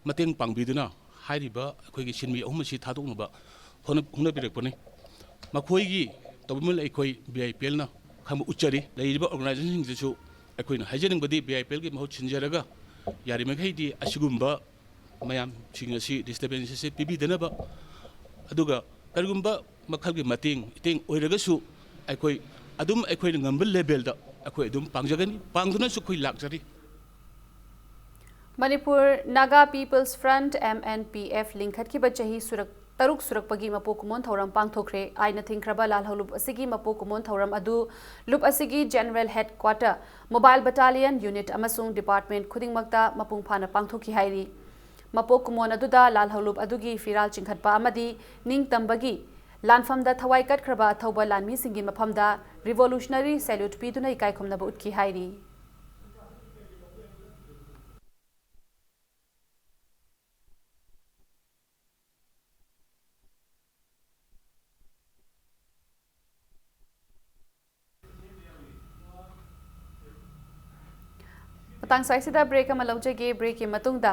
ꯃꯇꯦꯡ ꯄꯥꯡꯕꯤꯗꯨꯅ ꯍꯥꯏꯔꯤꯕ ꯑꯩꯈꯣꯏꯒꯤ ꯁꯤꯟꯃꯤ ꯑꯍꯨꯝ ꯑꯁꯤ ꯊꯥꯗꯣꯛꯅꯕ ꯍꯣꯠꯅ-, ꯍꯣꯠꯅꯕꯤꯔꯛꯄꯅꯤ꯫ ꯃꯈꯣꯏꯒꯤ ꯇꯧꯕꯤꯃꯜ ꯑꯩꯈꯣꯏ ꯕꯤ ꯑꯥꯏ ꯄꯤ ꯑꯦꯜꯅ ꯈꯪꯕ ꯎꯠꯆꯔꯤ꯫ ꯂꯩꯔꯤꯕ ꯑꯣꯔꯒꯅꯥꯏꯖꯦꯁꯟꯁꯤꯡꯁꯤꯁꯨ ꯑꯩꯈꯣꯏꯅ ꯍꯥꯏꯖꯅꯤꯡꯕꯗꯤ, ꯕꯤ ꯑꯥꯏ ꯄꯤ ꯑꯦꯜꯒꯤ ꯃꯍꯨꯠ ꯁꯤꯟꯖꯔꯒ ꯌꯥꯔꯤꯃꯈꯩꯗꯤ ꯑꯁꯤꯒꯨꯝꯕ ꯃꯌꯥꯝꯁꯤꯡ ꯑꯁꯤ ꯗꯤꯁꯇꯔꯕꯦꯟꯁ ꯑꯁꯤ ꯄꯤꯕꯤꯗꯅꯕ, ꯑꯗꯨꯒ ꯀꯔꯤꯒꯨꯝꯕ ꯃꯈꯜꯒꯤ ꯃꯇꯦꯡ ꯏꯇꯦꯡ ꯑꯣꯏꯔꯒꯁꯨ ꯑꯩꯈꯣꯏ ꯑꯗꯨꯝ ꯑꯩꯈꯣꯏꯅ ꯉꯝꯕ ꯂꯦꯚꯦꯜꯗ ꯑꯩꯈꯣꯏ ꯑꯗꯨꯝ ꯄꯥꯡꯖꯒꯅꯤ, ꯄꯥꯡꯗꯨꯅꯁꯨ ꯑꯩꯈꯣꯏ ꯂꯥꯛꯆꯔꯤ꯫ Manipur Naga people's front, M N P F, ꯂꯤꯡꯈꯠꯈꯤꯕ ꯆꯍꯤ ꯁꯨꯔꯛ-, ꯇꯔꯨꯛ ꯁꯨꯔꯛꯄꯒꯤ ꯃꯄꯣꯛ ꯀꯨꯝꯑꯣꯟ ꯊꯧꯔꯝ ꯄꯥꯡꯊꯣꯛꯈ꯭ꯔꯦ꯫ ꯑꯥꯏꯟꯅ ꯊꯤꯡꯈ꯭ꯔꯕ ꯂꯥꯜꯍꯧꯂꯨꯞ ꯑꯁꯤꯒꯤ ꯃꯄꯣꯛ ꯀꯨꯝꯑꯣꯟ ꯊꯧꯔꯝ ꯑꯗꯨ ꯂꯨꯞ ꯑꯁꯤꯒꯤ general headquarter, mobile battalion unit ꯑꯃꯁꯨꯡ ꯗꯤꯄꯥꯔꯠꯃꯦꯟꯠ ꯈꯨꯗꯤꯡꯃꯛꯇ ꯃꯄꯨꯡ ꯐꯥꯅ ꯄꯥꯡꯊꯣꯛꯈꯤ ꯍꯥꯏꯔꯤ꯫ ꯃꯄꯣꯛ ꯀꯨꯝꯑꯣꯟ ꯑꯗꯨꯗ ꯂꯥꯜꯍꯧꯂꯨꯞ ꯑꯗꯨꯒꯤ ꯐꯤꯔꯥꯜ ꯆꯤꯡꯈꯠꯄ ꯑꯃꯗꯤ ꯅꯤꯡꯇꯝꯕꯒꯤ ꯂꯥꯟꯐꯝꯗ ꯊꯋꯥꯏ ꯀꯠꯈ꯭ꯔꯕ ꯑꯊꯧꯕ ꯂꯥꯟꯃꯤꯁꯤꯡꯒꯤ ꯃꯐꯝꯗ ꯔꯤꯚꯣꯂꯨꯁꯅꯔꯤ ꯁꯦꯂ꯭ꯌꯨꯠ ꯄꯤꯗꯨꯅ ꯏꯀꯥꯏ ꯈꯨꯝꯅꯕ ꯎꯠꯈꯤ ꯍꯥꯏꯔꯤ꯫ ꯃꯇꯥꯡ ꯁ꯭ꯋꯥꯏꯁꯤꯗ ꯕ꯭ꯔꯦꯛ ꯑꯃ ꯂꯧꯖꯒꯦ꯫ ꯕ꯭ꯔꯦꯛꯀꯤ ꯃꯇꯨꯡꯗ,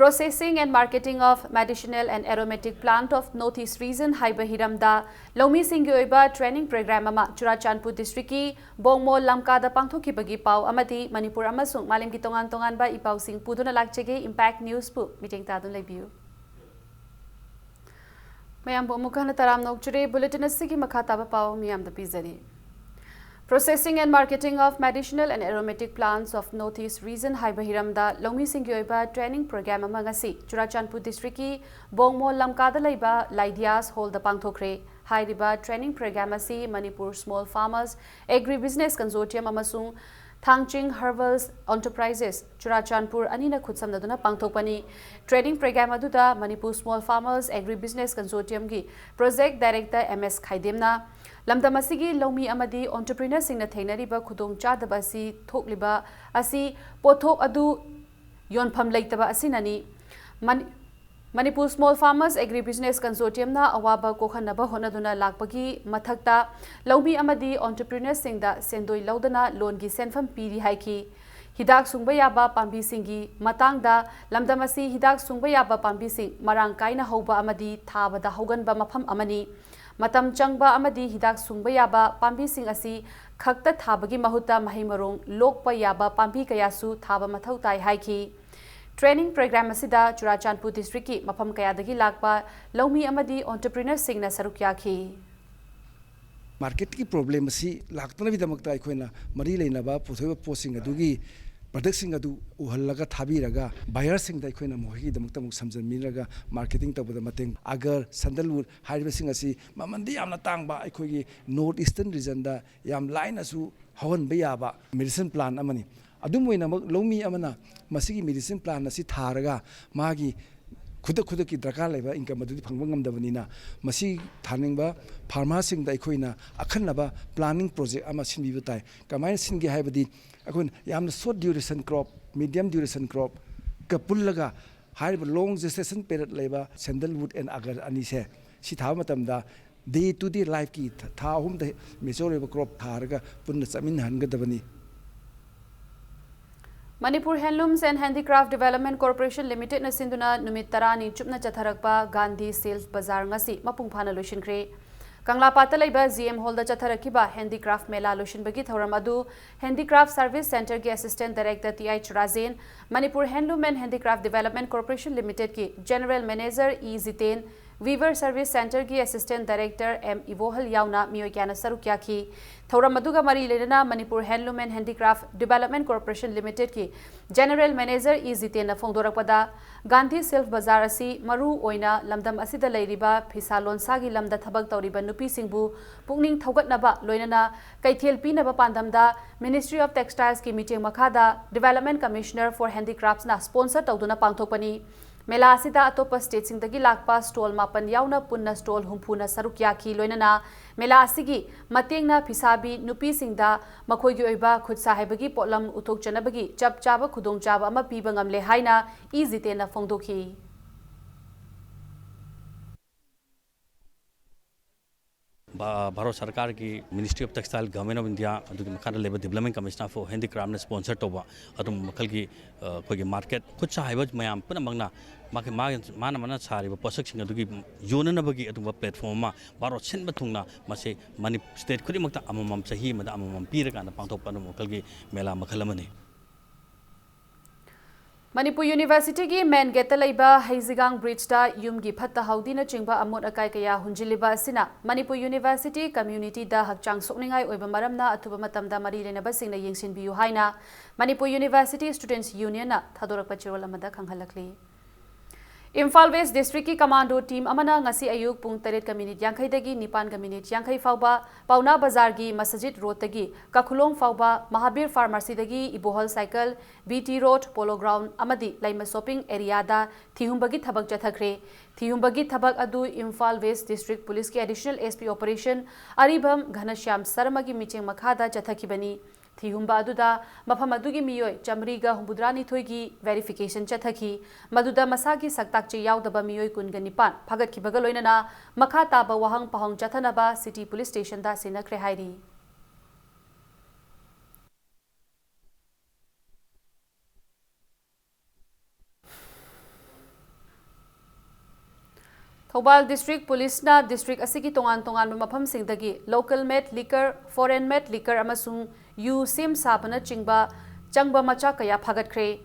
Processing and Marketing of Medicinal and Aromatic Plant of North East Region ꯍꯥꯏꯕ ꯍꯤꯔꯝꯗ ꯂꯧꯃꯤꯁꯤꯡꯒꯤ ꯑꯣꯏꯕ ꯇ꯭ꯔꯦꯅꯤꯡ ꯄ꯭ꯔꯣꯒ꯭ꯔꯥꯝ ꯑꯃ ꯆꯨꯔꯥꯆꯥꯟꯄꯨꯔ ꯗꯤꯁꯇ꯭ꯔꯤꯛꯀꯤ ꯕꯣꯡꯃꯣꯜ ꯂꯝꯀꯥꯗ ꯄꯥꯡꯊꯣꯛꯈꯤꯕꯒꯤ ꯄꯥꯎ ꯑꯃꯗꯤ ꯃꯅꯤꯄꯨꯔ ꯑꯃꯁꯨꯡ ꯃꯥꯂꯦꯝꯒꯤ ꯇꯣꯉꯥꯟ ꯇꯣꯉꯥꯟꯕ ꯏ ꯄꯥꯎꯁꯤꯡ ꯄꯨꯗꯨꯅ ꯂꯥꯛꯆꯒꯦ꯫ ꯏꯝꯄꯦꯛ ꯅ꯭ꯌꯨꯁꯄꯨ ꯃꯤꯠꯌꯦꯡ ꯇꯥꯗꯨꯅ ꯂꯩꯕꯤꯌꯨ꯫ ꯃꯌꯥꯝꯕꯨ ꯑꯃꯨꯛ ꯍꯟꯅ ꯇꯔꯥꯝꯅ ꯑꯣꯛꯆꯔꯤ꯫ ꯕꯨꯂꯦꯇꯤꯟ ꯑꯁꯤꯒꯤ ꯃꯈꯥ ꯇꯥꯕ ꯄꯥꯎ ꯃꯤꯌꯥꯝꯗ ꯄꯤꯖꯔꯤ꯫ Processing and Marketing of Medicinal and Aromatic Plants of North East Region ꯍꯥꯏꯕ ꯍꯤꯔꯝꯗ ꯂꯧꯃꯤꯁꯤꯡꯒꯤ ꯑꯣꯏꯕ ꯇ꯭ꯔꯦꯅꯤꯡ ꯄ꯭ꯔꯣꯒ꯭ꯔꯥꯝ ꯑꯃ ꯉꯁꯤ ꯆꯨꯔꯥꯆꯥꯟꯄꯨꯔ ꯗꯤꯁꯇ꯭ꯔꯤꯛꯀꯤ ꯕꯣꯡꯃꯣꯜ ꯂꯝꯀꯥꯗ ꯂꯩꯕ ꯂꯥꯏꯗꯤꯌꯥꯁ ꯍꯣꯜꯗ ꯄꯥꯡꯊꯣꯛꯈ꯭ꯔꯦ꯫ ꯍꯥꯏꯔꯤꯕ training program ꯑꯁꯤ Manipur Small Farmers Agri Business Consortium ꯑꯃꯁꯨꯡ ꯊꯥꯡꯆꯤꯡ Herbals Enterprises ꯆꯨꯔꯥꯆꯥꯟꯄꯨꯔ ꯑꯅꯤꯅ ꯈꯨꯠꯁꯝꯅꯗꯨꯅ ꯄꯥꯡꯊꯣꯛꯄꯅꯤ꯫ Training program ꯑꯗꯨꯗ Manipur Small Farmers Agri Business Consortiumꯒꯤ Project Director M S ꯈꯥꯏꯗꯦꯝꯅ ꯂꯝꯗꯝ ꯑꯁꯤꯒꯤ ꯂꯧꯃꯤ ꯑꯃꯗꯤ entrepreneurꯁꯤꯡꯅ ꯊꯦꯡꯅꯔꯤꯕ ꯈꯨꯗꯣꯡꯆꯥꯗꯕ ꯑꯁꯤ ꯊꯣꯛꯂꯤꯕ ꯑꯁꯤ ꯄꯣꯠꯊꯣꯛ ꯑꯗꯨ ꯌꯣꯟꯐꯝ ꯂꯩꯇꯕ ꯑꯁꯤꯅꯅꯤ꯫ ꯃꯅꯤ-, Manipur Small Farmers Agri Business Consortiumꯅ ꯑꯋꯥꯕ ꯀꯣꯛꯍꯟꯅꯕ ꯍꯣꯠꯅꯗꯨꯅ ꯂꯥꯛꯄꯒꯤ ꯃꯊꯛꯇ ꯂꯧꯃꯤ ꯑꯃꯗꯤ entrepreneurꯁꯤꯡꯗ ꯁꯦꯟꯗꯣꯏ ꯂꯧꯗꯅ ꯂꯣꯟꯒꯤ ꯁꯦꯟꯐꯝ ꯄꯤꯔꯤ ꯍꯥꯏꯈꯤ꯫ ꯍꯤꯗꯥꯛ ꯁꯨꯡꯕ ꯌꯥꯕ ꯄꯥꯝꯕꯤꯁꯤꯡꯒꯤ ꯃꯇꯥꯡꯗ ꯂꯝꯗꯝ ꯑꯁꯤ ꯍꯤꯗꯥꯛ ꯁꯨꯡꯕ ꯌꯥꯕ ꯄꯥꯝꯕꯤꯁꯤꯡ ꯃꯔꯥꯡ ꯀꯥꯏꯅ ꯍꯧꯕ ꯑꯃꯗꯤ ꯊꯥꯕꯗ ꯍꯧꯒꯟꯕ ꯃꯐꯝ ꯑꯃꯅꯤ꯫ ꯃꯇꯝ ꯆꯪꯕ ꯑꯃꯗꯤ ꯍꯤꯗꯥꯛ ꯁꯨꯡꯕ ꯌꯥꯕ ꯄꯥꯝꯕꯤꯁꯤꯡ ꯑꯁꯤ ꯈꯛꯇ ꯊꯥꯕꯒꯤ ꯃꯍꯨꯠꯇ ꯃꯍꯩ ꯃꯔꯣꯡ ꯂꯣꯛꯄ ꯌꯥꯕ ꯄꯥꯝꯕꯤ ꯀꯌꯥꯁꯨ ꯊꯥꯕ ꯃꯊꯧ ꯇꯥꯏ ꯍꯥꯏꯈꯤ꯫ Training program ꯑꯁꯤꯗ ꯆꯨꯔꯥꯆꯥꯟꯄꯨꯔ districtꯀꯤ ꯃꯐꯝ ꯀꯌꯥꯗꯒꯤ ꯂꯥꯛꯄ ꯂꯧꯃꯤ ꯑꯃꯗꯤ entrepreneurꯁꯤꯡꯅ ꯁꯔꯨꯛ ꯌꯥꯈꯤ꯫ Marketꯀꯤ problem ꯑꯁꯤ ꯂꯥꯛꯇꯅꯕꯒꯤꯗꯃꯛꯇ ꯑꯩꯈꯣꯏꯅ ꯃꯔꯤ ꯂꯩꯅꯕ ꯄꯨꯊꯣꯛꯏꯕ ꯄꯣꯠꯁꯤꯡ ꯑꯗꯨꯒꯤ productꯁꯤꯡ ꯑꯗꯨ ꯎꯍꯜꯂꯒ ꯊꯥꯕꯤꯔꯒ buyerꯁꯤꯡꯗ ꯑꯩꯈꯣꯏꯅ ꯃꯈꯣꯏꯒꯤꯗꯃꯛꯇ ꯑꯃꯨꯛ ꯁꯝꯖꯟꯕꯤꯔꯒ marketing ꯇꯧꯕꯗ ꯃꯇꯦꯡ, ꯑꯒꯔ, ꯁꯟꯗꯜꯋꯨꯗ ꯍꯥꯏꯔꯤꯕꯁꯤꯡ ꯑꯁꯤ ꯃꯃꯟꯗꯤ ꯌꯥꯝꯅ ꯇꯥꯡꯕ, ꯑꯩꯈꯣꯏꯒꯤ North Eastern regionꯗ ꯌꯥꯝ ꯂꯥꯏꯅꯁꯨ ꯍꯧꯍꯟꯕ ꯌꯥꯕ medicine plant ꯑꯃꯅꯤ꯫ ꯑꯗꯨꯝ ꯑꯣꯏꯅꯃꯛ ꯂꯧꯃꯤ ꯑꯃꯅ ꯃꯁꯤꯒꯤ medicine plant ꯑꯁꯤ ꯊꯥꯔꯒ ꯃꯥꯒꯤ ꯈꯨꯗꯛ ꯈꯨꯗꯛꯀꯤ ꯗꯔꯀꯥꯔ ꯂꯩꯕ income ꯑꯗꯨꯗꯤ ꯐꯪꯕ ꯉꯝꯗꯕꯅꯤꯅ, ꯃꯁꯤ ꯊꯥꯅꯤꯡꯕ farmerꯁꯤꯡꯗ ꯑꯩꯈꯣꯏꯅ ꯑꯈꯟꯅꯕ planning project ꯑꯃ ꯁꯤꯟꯕꯤꯕ ꯇꯥꯏ꯫ ꯀꯃꯥꯏꯅ ꯁꯤꯟꯒꯦ ꯍꯥꯏꯕꯗꯤ, ꯑꯩꯈꯣꯏꯅ ꯌꯥꯝꯅ short duration crop, medium duration cropꯀ ꯄꯨꯜꯂꯒ ꯍꯥꯏꯔꯤꯕ long gestation period ꯂꯩꯕ sandalwood and agar ꯑꯅꯤꯁꯦ ꯁꯤ ꯊꯥꯕ ꯃꯇꯝꯗ day to day lifeꯀꯤ ꯊꯥ ꯑꯍꯨꯝꯗ mature ꯑꯣꯏꯕ crop ꯊꯥꯔꯒ ꯄꯨꯟꯅ ꯆꯠꯃꯤꯟꯅꯍꯟꯒꯗꯕꯅꯤ꯫ Manipur Handlooms and Handicraft Development Corporation Limitedꯅ ꯁꯤꯟꯗꯨꯅ ꯅꯨꯃꯤꯠ ꯇꯔꯥꯅꯤ ꯆꯨꯞꯅ ꯆꯠꯊꯔꯛꯄ ꯒꯥꯟꯙꯤ Silk Bazaar ꯉꯁꯤ ꯃꯄꯨꯡ ꯐꯥꯅ ꯂꯣꯏꯁꯤꯟꯈ꯭ꯔꯦ꯫ ꯀꯪꯂꯥꯄꯥꯠꯇ ꯂꯩꯕ G M Hallꯗ ꯆꯠꯊꯔꯛꯈꯤꯕ Handicraft ꯃꯦꯂꯥ ꯂꯣꯏꯁꯤꯟꯕꯒꯤ ꯊꯧꯔꯝ ꯑꯗꯨ Handicraft Service Centreꯒꯤ Assistant Director T I ꯆꯨꯔꯥꯖꯦꯟ, Manipur Handloom and Handicraft Development Corporation Limitedꯀꯤ General Manager E Jiten, Weaver Service Centreꯒꯤ Assistant Director M ꯏꯕꯣꯍꯜ ꯌꯥꯎꯅ ꯃꯤꯑꯣꯏ ꯀꯌꯥꯅ ꯁꯔꯨꯛ ꯌꯥꯈꯤ꯫ ꯊꯧꯔꯝ ꯑꯗꯨꯒ ꯃꯔꯤ ꯂꯩꯅꯅ Manipur Handloom and Handicraft Development Corporation Limitedꯀꯤ General Manager ꯏ ꯖꯤꯇꯦꯟꯅ ꯐꯣꯡꯗꯣꯔꯛꯄꯗ, ꯒꯥꯟꯙꯤ ꯁꯤꯜꯛ ꯕꯖꯥꯔ ꯑꯁꯤ ꯃꯔꯨ ꯑꯣꯏꯅ ꯂꯝꯗꯝ ꯑꯁꯤꯗ ꯂꯩꯔꯤꯕ ꯐꯤꯁꯥ ꯂꯣꯟꯁꯥꯒꯤ ꯂꯝꯗ ꯊꯕꯛ ꯇꯧꯔꯤꯕ ꯅꯨꯄꯤꯁꯤꯡꯕꯨ ꯄꯨꯛꯅꯤꯡ ꯊꯧꯒꯠꯅꯕ ꯂꯣꯏꯅꯅ ꯀꯩꯊꯦꯜ ꯄꯤꯅꯕ ꯄꯥꯟꯗꯝꯗ Ministry of Textilesꯀꯤ ꯃꯤꯠꯌꯦꯡ ꯃꯈꯥꯗ Development Commissioner for Handicraftsꯅ sponsor ꯇꯧꯗꯨꯅ ꯄꯥꯡꯊꯣꯛꯄꯅꯤ꯫ ꯃꯦꯂꯥ ꯑꯁꯤꯗ ꯑꯇꯣꯞꯄ stateꯁꯤꯡꯗꯒꯤ ꯂꯥꯛꯄ stall ꯃꯥꯄꯟ ꯌꯥꯎꯅ ꯄꯨꯟꯅ stall ꯍꯨꯝꯐꯨꯅ ꯁꯔꯨꯛ ꯌꯥꯈꯤ꯫ ꯂꯣꯏꯅꯅ ꯃꯦꯂꯥ ꯑꯁꯤꯒꯤ ꯃꯇꯦꯡꯅ ꯐꯤꯁꯥꯕꯤ ꯅꯨꯄꯤꯁꯤꯡꯗ ꯃꯈꯣꯏꯒꯤ ꯑꯣꯏꯕ ꯈꯨꯠꯁꯥ ꯍꯩꯕꯒꯤ ꯄꯣꯠꯂꯝ ꯎꯠꯊꯣꯛꯆꯅꯕꯒꯤ ꯆꯞ ꯆꯥꯕ ꯈꯨꯗꯣꯡꯆꯥꯕ ꯑꯃ ꯄꯤꯕ ꯉꯝꯂꯦ ꯍꯥꯏꯅ ꯏ ꯖꯤꯇꯦꯟꯅ ꯐꯣꯡꯗꯣꯛꯈꯤ꯫ ꯚꯥ- ꯚꯥꯔꯠ ꯁꯔꯀꯥꯔꯒꯤ Ministry of Textile, Government of India ꯑꯗꯨꯒꯤ ꯃꯈꯥꯗ ꯂꯩꯕ Development Commissioner for Handicraftꯅ sponsor ꯇꯧꯕ ꯑꯗꯨꯝꯕ ꯃꯈꯜꯒꯤ ꯑ, ꯑꯩꯈꯣꯏꯒꯤ market ꯈꯨꯠ ꯁꯥ ꯍꯩꯕ ꯃꯌꯥꯝ ꯄꯨꯝꯅꯃꯛꯅ ꯃꯥꯒꯤ ꯃꯥꯒꯤ ꯃꯥꯅ ꯃꯥꯅ ꯁꯥꯔꯤꯕ ꯄꯣꯠꯁꯛꯁꯤꯡ ꯑꯗꯨꯒꯤ ꯌꯣꯟꯅꯅꯕꯒꯤ ꯑꯗꯨꯒꯨꯝꯕ platform ꯑꯃ ꯚꯥꯔꯠ ꯁꯤꯟꯕ ꯊꯨꯡꯅ ꯃꯁꯤ ꯃꯅꯤ state ꯈꯨꯗꯤꯡꯃꯛꯇ ꯑꯃꯃꯝ ꯆꯍꯤ ꯑꯃꯗ ꯑꯃꯃꯝ ꯄꯤꯔꯀꯥꯟꯗ ꯄꯥꯡꯊꯣꯛꯄ ꯑꯗꯨꯝꯕ ꯃꯈꯜꯒꯤ ꯃꯦꯂꯥ ꯃꯈꯜ ꯑꯃꯅꯤ꯫ ꯃꯅꯤꯄꯨꯔ Universityꯒꯤ main gateꯇ ꯂꯩꯕ ꯍꯩꯖꯤꯒꯥꯡ bridgeꯇ ꯌꯨꯝꯒꯤ ꯐꯠꯇ ꯍꯥꯎꯗꯤꯅꯆꯤꯡꯕ ꯑꯃꯣꯠ ꯑꯀꯥꯏ ꯀꯌꯥ ꯍꯨꯟꯖꯤꯜꯂꯤꯕ ꯑꯁꯤꯅ ꯃꯅꯤꯄꯨꯔ University communityꯗ ꯍꯛꯆꯥꯡ ꯁꯣꯛꯅꯤꯡꯉꯥꯏ ꯑꯣꯏꯕ ꯃꯔꯝꯅ ꯑꯊꯨꯕ ꯃꯇꯝꯗ ꯃꯔꯤ ꯂꯩꯅꯕꯁꯤꯡꯅ ꯌꯦꯡꯁꯤꯟꯕꯤꯌꯨ ꯍꯥꯏꯅ ꯃꯅꯤꯄꯨꯔ University Students Unionꯅ ꯊꯥꯗꯣꯔꯛꯄ ꯆꯦꯔꯣꯜ ꯑꯃꯗ ꯈꯪꯍꯜꯂꯛꯂꯤ꯫ ꯏꯝꯐꯥꯜ West Districtꯀꯤ commando team ꯑꯃꯅ ꯉꯁꯤ ꯑꯌꯨꯛ ꯄꯨꯡ ꯇꯔꯦꯠꯀ minute ꯌꯥꯡꯈꯩꯗꯒꯤ ꯅꯤꯄꯥꯟꯒ minute ꯌꯥꯡꯈꯩ ꯐꯥꯎꯕ ꯄꯥꯎꯅꯥ ꯕꯖꯥꯔꯒꯤ ꯃꯁꯖꯤꯗ roadꯇꯒꯤ ꯀꯥꯈꯨꯂꯣꯡ ꯐꯥꯎꯕ Mahavir pharmacyꯗꯒꯤ ꯏꯕꯣꯍꯜ cycle, B T Road, Polo Ground ꯑꯃꯗꯤ ꯂꯩꯃ shopping areaꯗ ꯊꯤꯍꯨꯝꯕꯒꯤ ꯊꯕꯛ ꯆꯠꯊꯈ꯭ꯔꯦ꯫ ꯊꯤꯍꯨꯝꯕꯒꯤ ꯊꯕꯛ ꯑꯗꯨ Imphal West District Policeꯀꯤ Additional S P Operation ꯑꯔꯤꯕꯝ ꯘꯅꯁ꯭ꯌꯥꯝ ꯁꯔꯃꯒꯤ ꯃꯤꯠꯌꯦꯡ ꯃꯈꯥꯗ ꯆꯠꯊꯈꯤꯕꯅꯤ꯫ ꯊꯤꯍꯨꯝꯕ ꯑꯗꯨꯗ ꯃꯐꯝ ꯑꯗꯨꯒꯤ ꯃꯤꯑꯣꯏ ꯆꯥꯃꯔꯤꯒ ꯍꯨꯝꯐꯨꯇꯔꯥꯅꯤꯊꯣꯏꯒꯤ verification ꯆꯠꯊꯈꯤ꯫ ꯃꯗꯨꯗ ꯃꯁꯥꯒꯤ ꯁꯛꯇꯥꯛꯆꯦ ꯌꯥꯎꯗꯕ ꯃꯤꯑꯣꯏ ꯀꯨꯟꯒ ꯅꯤꯄꯥꯟ ꯐꯥꯒꯠꯈꯤꯕꯒ ꯂꯣꯏꯅꯅ ꯃꯈꯥ ꯇꯥꯕ ꯋꯥꯍꯪ ꯄꯥꯎꯍꯪ ꯆꯠꯊꯅꯕ City Police Stationꯗ ꯁꯤꯟꯅꯈ꯭ꯔꯦ ꯍꯥꯏꯔꯤ꯫ ꯊꯧꯕꯥꯜ District Policeꯅ district ꯑꯁꯤꯒꯤ ꯇꯣꯉꯥꯟ ꯇꯣꯉꯥꯟꯕ ꯃꯐꯝꯁꯤꯡꯗꯒꯤ local made liquor, foreign made liquor ꯑꯃꯁꯨꯡ ꯌꯨ ꯁꯦꯝ ꯁꯥꯕꯅꯆꯤꯡꯕ ꯆꯪꯕ ꯃꯆꯥꯛ ꯀꯌꯥ ꯐꯥꯒꯠꯈ꯭ꯔꯦ꯫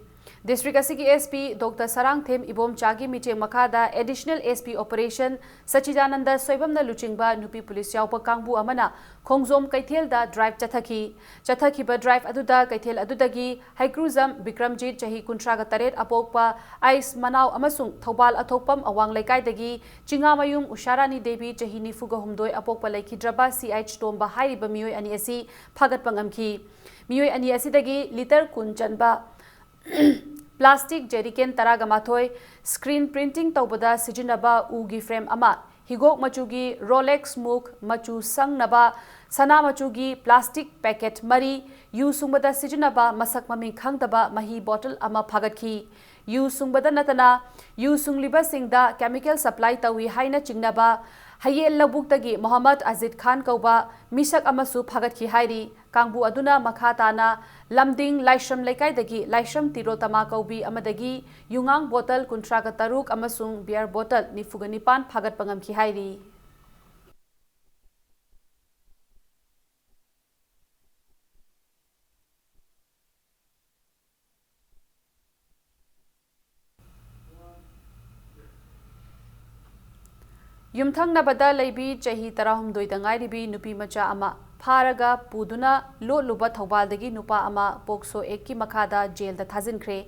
District ꯑꯁꯤꯒꯤ S P Doctor ꯁꯔꯥꯡꯊꯦꯝ ꯏꯕꯣꯝꯆꯥꯒꯤ ꯃꯤꯠꯌꯦꯡ ꯃꯈꯥꯗ Additional S P Operation ꯁꯆꯤꯗꯥꯅꯟꯗ ꯁꯣꯏꯕꯝꯅ ꯂꯨꯆꯤꯡꯕ ꯅꯨꯄꯤ ꯄꯨꯂꯤꯁ ꯌꯥꯎꯕ ꯀꯥꯡꯕꯨ ꯑꯃꯅ ꯈꯣꯡꯖꯣꯝ ꯀꯩꯊꯦꯜꯗ drive ꯆꯠꯊꯈꯤ꯫ ꯆꯠꯊꯈꯤꯕ drive ꯑꯗꯨꯗ ꯀꯩꯊꯦꯜ ꯑꯗꯨꯗꯒꯤ ꯍꯩꯀ꯭ꯔꯨꯖꯝ ꯕꯤꯀ꯭ꯔꯝꯖꯤꯠ, ꯆꯍꯤ ꯀꯨꯟꯊ꯭ꯔꯥꯒ ꯇꯔꯦꯠ, ꯑꯄꯣꯛꯄ ꯑꯥꯏꯁ ꯃꯅꯥꯎ ꯑꯃꯁꯨꯡ ꯊꯧꯕꯥꯜ ꯑꯊꯣꯛꯄꯝ ꯑꯋꯥꯡ ꯂꯩꯀꯥꯏꯗꯒꯤ ꯆꯤꯉꯥꯃꯌꯨꯝ ꯎꯁꯥꯔꯥꯅꯤ ꯗꯦꯕꯤ, ꯆꯍꯤ ꯅꯤꯐꯨꯒ ꯍꯨꯝꯗꯣꯏ, ꯑꯄꯣꯛꯄ ꯂꯩꯈꯤꯗ꯭ꯔꯕ C H ꯇꯣꯝꯕ ꯍꯥꯏꯔꯤꯕ ꯃꯤꯑꯣꯏ ꯑꯅꯤ ꯑꯁꯤ ꯐꯥꯒꯠꯄ ꯉꯝꯈꯤ꯫ ꯃꯤꯑꯣꯏ ꯑꯅꯤ ꯑꯁꯤꯗꯒꯤ litre ꯀꯨꯟ ꯆꯟꯕ plastic jerrycan ꯇꯔꯥꯒ ꯃꯥꯊꯣꯏ, screen printing ꯇꯧꯕꯗ ꯁꯤꯖꯤꯟꯅꯕ ꯎꯒꯤ frame ꯑꯃ, ꯍꯤꯒꯣꯛ ꯃꯆꯨꯒꯤ Rolex ꯃꯨꯛ ꯃꯆꯨ ꯁꯪꯅꯕ ꯁꯅꯥ ꯃꯆꯨꯒꯤ plastic packet ꯃꯔꯤ, ꯌꯨ ꯁꯨꯡꯕꯗ ꯁꯤꯖꯤꯟꯅꯕ ꯃꯁꯛ ꯃꯃꯤꯡ ꯈꯪꯗꯕ ꯃꯍꯤ bottle ꯑꯃ ꯐꯥꯒꯠꯈꯤ꯫ ꯌꯨ ꯁꯨꯡꯕꯗ ꯅꯠꯇꯅ ꯌꯨ ꯁꯨꯡꯂꯤꯕꯁꯤꯡꯗ chemical supply ꯇꯧꯏ ꯍꯥꯏꯅ ꯆꯤꯡꯅꯕ ꯍꯌꯦꯜ ꯂꯧꯕꯨꯛꯇꯒꯤ ꯃꯣꯍꯝꯃꯗ ꯑꯖꯤꯠ ꯈꯥꯟ ꯀꯧꯕ ꯃꯤꯁꯛ ꯑꯃꯁꯨ ꯐꯥꯒꯠꯈꯤ ꯍꯥꯏꯔꯤ꯫ ꯀꯥꯡꯕꯨ ꯑꯗꯨꯅ ꯃꯈꯥ ꯇꯥꯅ ꯂꯝꯗꯤꯡ ꯂꯥꯏꯁ꯭ꯔꯝ ꯂꯩꯀꯥꯏꯗꯒꯤ ꯂꯥꯏꯁ꯭ꯔꯝ ꯇꯤꯔꯣꯇꯃꯥ ꯀꯧꯕꯤ ꯑꯃꯗꯒꯤ ꯌꯨꯉꯥꯡ bottle ꯀꯨꯟꯊ꯭ꯔꯥꯒ ꯇꯔꯨꯛ ꯑꯃꯁꯨꯡ beer bottle ꯅꯤꯐꯨꯒ ꯅꯤꯄꯥꯟ ꯐꯥꯒꯠꯄ ꯉꯝꯈꯤ ꯍꯥꯏꯔꯤ꯫ ꯌꯨꯝꯊꯪꯅꯕꯗ ꯂꯩꯕꯤ ꯆꯍꯤ ꯇꯔꯥꯍꯨꯝꯗꯣꯏꯗ ꯉꯥꯏꯔꯤꯕꯤ ꯅꯨꯄꯤ ꯃꯆꯥ ꯑꯃ ꯐꯥꯔꯒ ꯄꯨꯗꯨꯅ ꯂꯣꯠꯂꯨꯕ ꯊꯧꯕꯥꯜꯗꯒꯤ ꯅꯨꯄꯥ ꯑꯃ POCSO Act ꯀꯤ ꯃꯈꯥꯗ ꯖꯦꯜꯗ ꯊꯥꯖꯤꯟꯈ꯭ꯔꯦ꯫